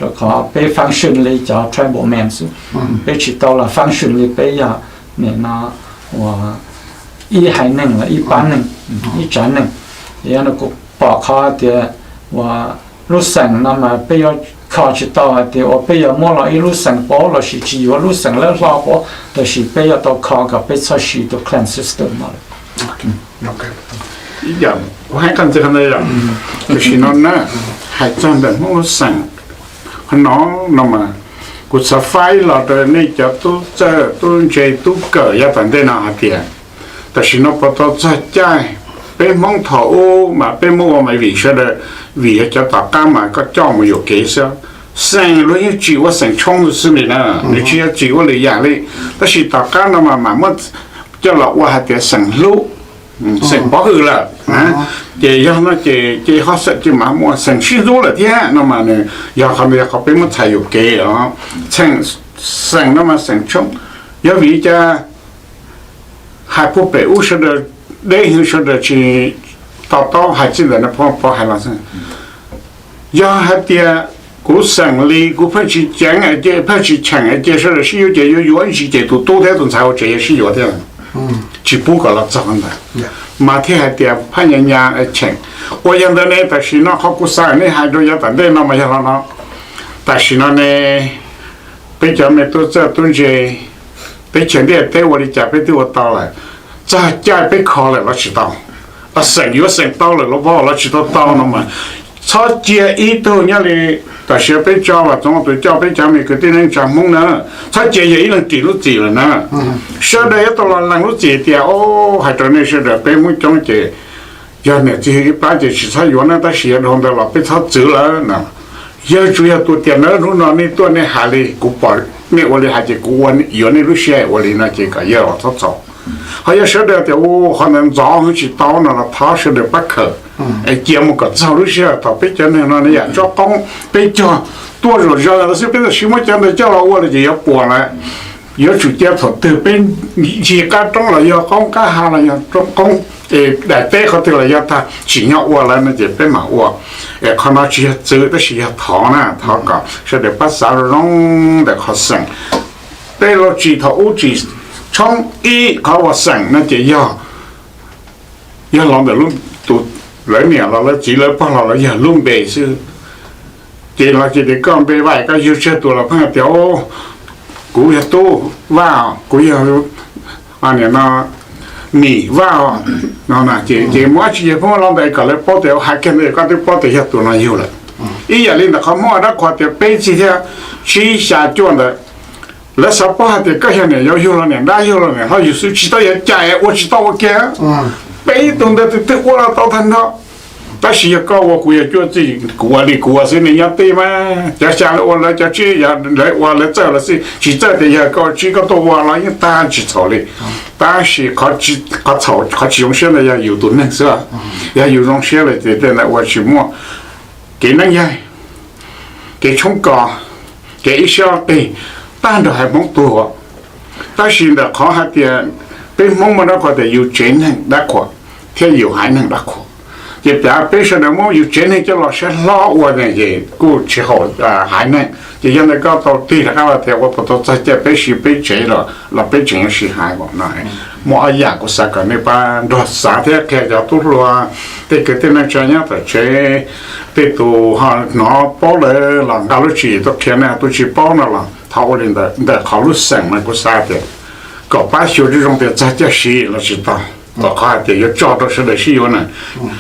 rau qhov peb function li cov tribal man xwb. Peb tsis tau los function li peb yog nim no uas ib haiv neeg los ib pab neeg, ib tsav neeg. Yog no kuv pom qhov tias uas lub xeem no mas peb yuav kho tsis tau hais tias uas peb yuav muab los ib lub xeem paub lossis tsis yuav lub xeem lawb hlo paub, tab sis peb yuav tau kho kom peb txhob siv tus clan system no lawm. Ib yam kuv hais koj ntxiv qhov ntawd, tam sim no na, hais txog ntawm Hmoob lub xeem qhov no no mas, kuv xav faib los rau nej cov tub txawj tub ntse tub kawm yav tom ntej no hais tias, tam sim no puas tau txog caij, peb Hmoob thaum ub mas peb muab ua mas vim sawv daws, vim yog cov tom qab mas koj coj mus yuam kev xwb. Xeem luag yeej tsim ua xeem tshoob xwb li na, nws tsis yog tsim ua lwm yam li. Tab sis tom qab no mas mam muab coj los ua hais tias xeem hlub, xeem pov hwm lawm. Ces yog no ces ces ho xeem ces mas muaj xeem sib hlub lawm thiab no mas nws yog qhov ntawd yog qhov peb muab txhais yuam kev os. Xeem, xeem no mas xeem tshoob, yog vim li cas hais puag pem ub sawv daws deb hwv sawv daws tsis to taub hais txij ntawm no pog hais los xwb. Yog hais tias kuv xeem li kuv pheej tsis ceev es ces pheej tsis cheem es ces sawv daws sib yuav ces yuav yuav ntsis ces tus tub thiab tus ntxhais ua tsev yuav sib yuav thiab, tsis pub kom los txog ntawd. Mas thiaj hais tias phaj nyas nyas cheem. Ua yog ntawd ne tam sim no qhov kuv xav nej hais rau yav tom ntej no mas yog los no, tam sim no ne peb cov me tub txawj tub ntse, teb chaws ntiaj teb ua li cas peb twb ua tau lawm, txog caij peb kho lawm los tsis tau, xeem yuav xeem tau lawm los vau los tsis tau tau no mas txhob cia ib tug nyob li tam sim peb tso Vam Txoov tus coj peb cov me kwv tij neej tsa Hmoob na, txhob cia yog ib leeg ris lub txim lawm na. Sawv daws yuav tau los lees lub txim tias, o, hais rau nej sawv daws peb Hmoob coob ces yog niam txiv hwj ib plab ces tsis txhob yuav na, tab sis yog dhau ntawd los peb txhob txwv lawm na. Yog tsuas yog tus tias na hnub no nej tuaj nej hais li kuv pom nej ua li hais ces kuv yuav nej lub siab ua li no ces kom yawg los txhob txhaum. Ho yog sawv daws tias u qhov ntawd ntxov hwv tsis tau no los thov sawv daws pab khawm es cia mus kom txog lub sij hawm thaum peb cov neeg no ne yam tsob qoob peb cog tuaj zom zaws lawm xwb peb tam sim muab cov ntawd coj los ua lawm ces yuav puas lawm. Yuav tsum cia thaum twg peb ncig qab roob los yog qoob qab ha los yog roob qoob, daim teb qhov twg los yog tag tsim nyog ua lawm no ces peb mam ua. Es qhov no tsis yog txwv tab sis yog thov na, thov kom sawv daws pab xav zoo zoo ntawm qhov xeem. Peb los tsis thaum ub tsis tshoob ib qhov uas xeem no ces yog, yog los ntawm lub, tus, lawv niam los lawv txiv lawv pog los lawv yog lub npe xwb. Ces los ces tias koj npe Vaj koj yug tsawg tus los pheej tias kuv yog Tub Vaj, kuv yog nim no Mim Vaj no ces ces muaj dab tsi yog pheej los ntawd kom lawv paub tias hais kiag ntawd koj twb paub tias yog tus no yug lawm. Ib yam li ntawm qhov Hmoob Dab Qhuas tias peb txij thiab tsib xya cuaj ntawd, lawv xav paub hais tias koj yog niam yau yug los niam dab yug los niam hlob yug xwb tsis tau yog cai ua tsis tau ua kiag. Peb ib tug ntawd twb twb ua los tau tag nrho. Tab sis yog koj ua kuv yog cuaj txij kuv ua li kuv ua xwb nej nyob tij mas cov xya lawv ua lawv cov tsib lawv ua lawv txawj lawv xwb tsis txawj tias yog koj tsib koj tuaj ua los yeej tag tsis txhaum li. Tab sis qhov tsis zoo siab ntawd yog yus tus neeg xwb. Yog yus zoo siab lawm ces tej ntawd ua tsis muaj. Kev neeb yaig, kev tshoob kos, kev ib siab qig, tag nrho haiv Hmoob tuag. Tab sis ntawm qhov hais tias peb Hmoob muaj dab qhuas tias yus tsev neeg dab qhuas thiab yus haiv neeg dab qhuas, ces piav peb sawv daws muab yus tsev neeg coj los saib hlob ua ne ces kuj tsis haum haiv neeg. Ces yog ntawd koj tau tig rov qab los tias ua puas tau txog caij peb siv peb tsev los los peb tseem yuav siv haiv no. Muaj ob yam kuv xav kom nej pab nrog xav thiab qhia cov tub hluas, tej kwv tij neej tsa nyob tom tsev, tej tus ho hnov paub lawm los nqa lub tswv yim tuaj qhia nej, tus tsis paub no los thov ua li ntawd. Ntawm qhov lub xeem mas kuv xav tias kom pab xyuas zoo zoo tias txog caij siv los tsis tau, kom qhov hais tias yuav tso rau sawv daws sib yuav na.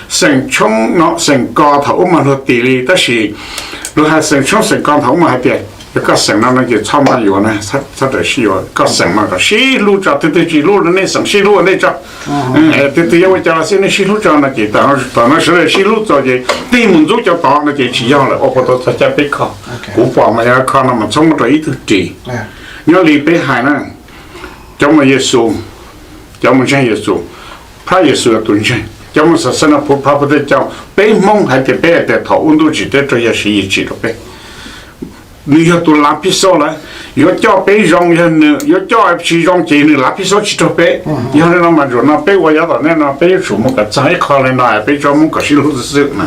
Xeem tshoob no xeem kos thaum ub mas luag tis li tab sis luag hais xeem tshoob xeem kos thaum ub mas hais tias yog koj xeem no no ces txhob maj yuav na, txhob raws sib yuav, koj xeem no kom sib hlub tso, twg twg tsis hlub nej xeem sib hlub ua ntej tso. Twg twg yuav ua cas los xij nej sib hlub tso no ces tam no sawv daws sib hlub txaus ces tig mus ntxub cov tod no ces tsis yog lawm, ua puas tau txog caij peb kho. Kuv pom mas yog kho no mas txhob muab rau ib tug ris. Nyob li peb hais na, cov mus Yexus, cov mus ntseeg Yexus, Phab Yexus yog tus ntseeg, cov mus xav xav no phuv phab phuv tej cov peb Hmoob hais tias peb hais tias thaum ub ntuj tsim teb raug yog siv yim tsim rau peb. Nws yog tus lav phij xab lawm, yuav coj peb zoo yog nws, yuav coj tsis zoo ces nws lav phij xab tsis raug peb. Yog li no mas zaum no peb ua yav tom ntej no peb yuav tsum mus kom txog ib qho li no peb tsob Hmoob kom sib hlub xwb xwb na.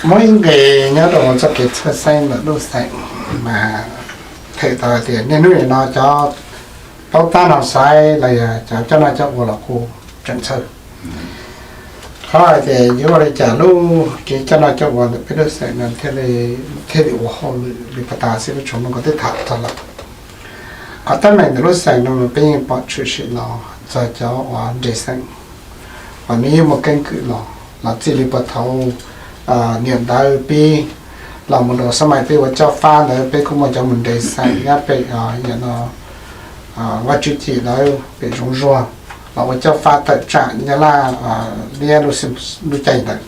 Muaj ib nqe nyob rau txoj kev txhawj xeeb ntawm lub xeem mas them tau tias niaj hnub nim no cov paub tab no xaiv los yog cov coj noj coj ua los kuj tseem txhawj. Qhov hais tias yuav ua li cas lub kev coj noj coj ua ntawm peb lub xeem no thiaj li, thiaj li ua hauj lwm li pas tas xwb lub tshoob no kuv twb tham txog lawm. Qhov teeb meem ntawm lub xeem no peb yeej pom tshwm sim los txog cov uas nres xeem uas nws yeej muaj keeb kwm los, los txij li puag thaum niam ntawd pib los mus rau xab mais peb ua coj fab ntawd peb kuj muaj cov mus nres xeem nyob pem no Vaj Tswv Cim ntawd pem Zoov Zuag los ua coj fab tawm tsam Nyab Laj liab lub caij ntawd.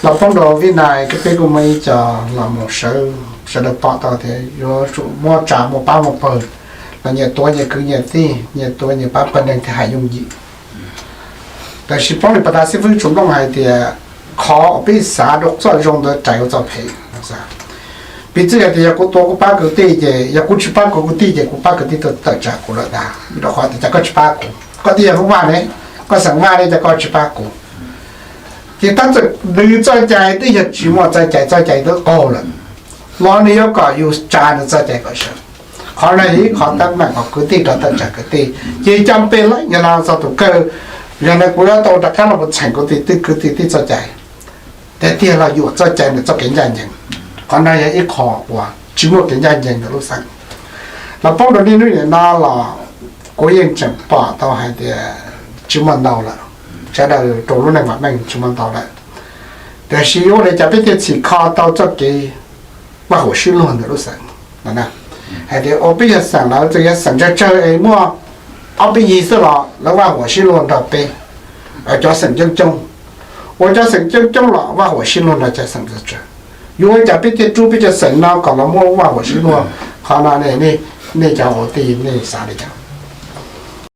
Los poob rau Vib Nais peb kuj muaj ib co los mus sawv, sawv daws pom tau tias yuav tsum muab tsa muaj pab muaj pawg los nyias tuav nyias kwv nyias tij, nyias tuav nyias pab pawg neeg thiaj hais yooj yim. Tab sis paub li pas tas xib fwb Tshua Nplooj hais tias qhov uas peb xav rau txoj zoo ntawd rais ua txoj phem. Piv txwv hais tias yog kuv tua kuv pab kwv tij ces, yog kuv tsis pab kuv kwv tij ces kuv pab kwv tij tuaj tawm tsam kuv lawm ntag, rau qhov tias cas koj tsis pab kuv, koj twb yog lub vaj ne, koj xeem vaj ne, cas koj tsis pab kuv. Ces tab txawm nws txoj cai twb yog tsis muaj txoj cai, txoj cai twb qaug lawm, los nws yuav kom yus tsa nws txoj cai kom sawv. Qhov no yog ib qhov teeb meem kom kwv tij rov tawm tsam kwv tij, ces coj peb lawm yog no txog tus kawg. Yog no kuv yuav tau rov qab los mus txheem kuv tus kwv tij txoj cai, tiag tiag los yuam txoj cai ntawm txoj kev ncaj ncees. Qhov no yog ib qho uas tsis muaj kev ncaj ncees ntawm lub xeem. Los poob rau niaj hnub nim no los kuv yeej tseem pom tau hais tias tsis muaj ntau lawm, sawv daws rau lub neej vam meej tsis muaj ntau lawm. Tiam sis yuav ua li cas peb thiaj txhim kho tau txoj kev vaj huam sib luag ntawm lub xeem? Hais tias ua peb yog xeem lawm, txawm yog xeem tsawg tsawg es muaj ob peb yig xwb los lawv vaj huam sib luag nrog peb, cov xeem coob coob, ua cov xeem coob coob los vaj huam sib luag nrog cov xeem tsawg tsawg. Yuav ua cas peb thiaj rub peb cov xeem no kom los muaj vaj huam sib luag? Qhov no nej cov ua tij nej xav li cas?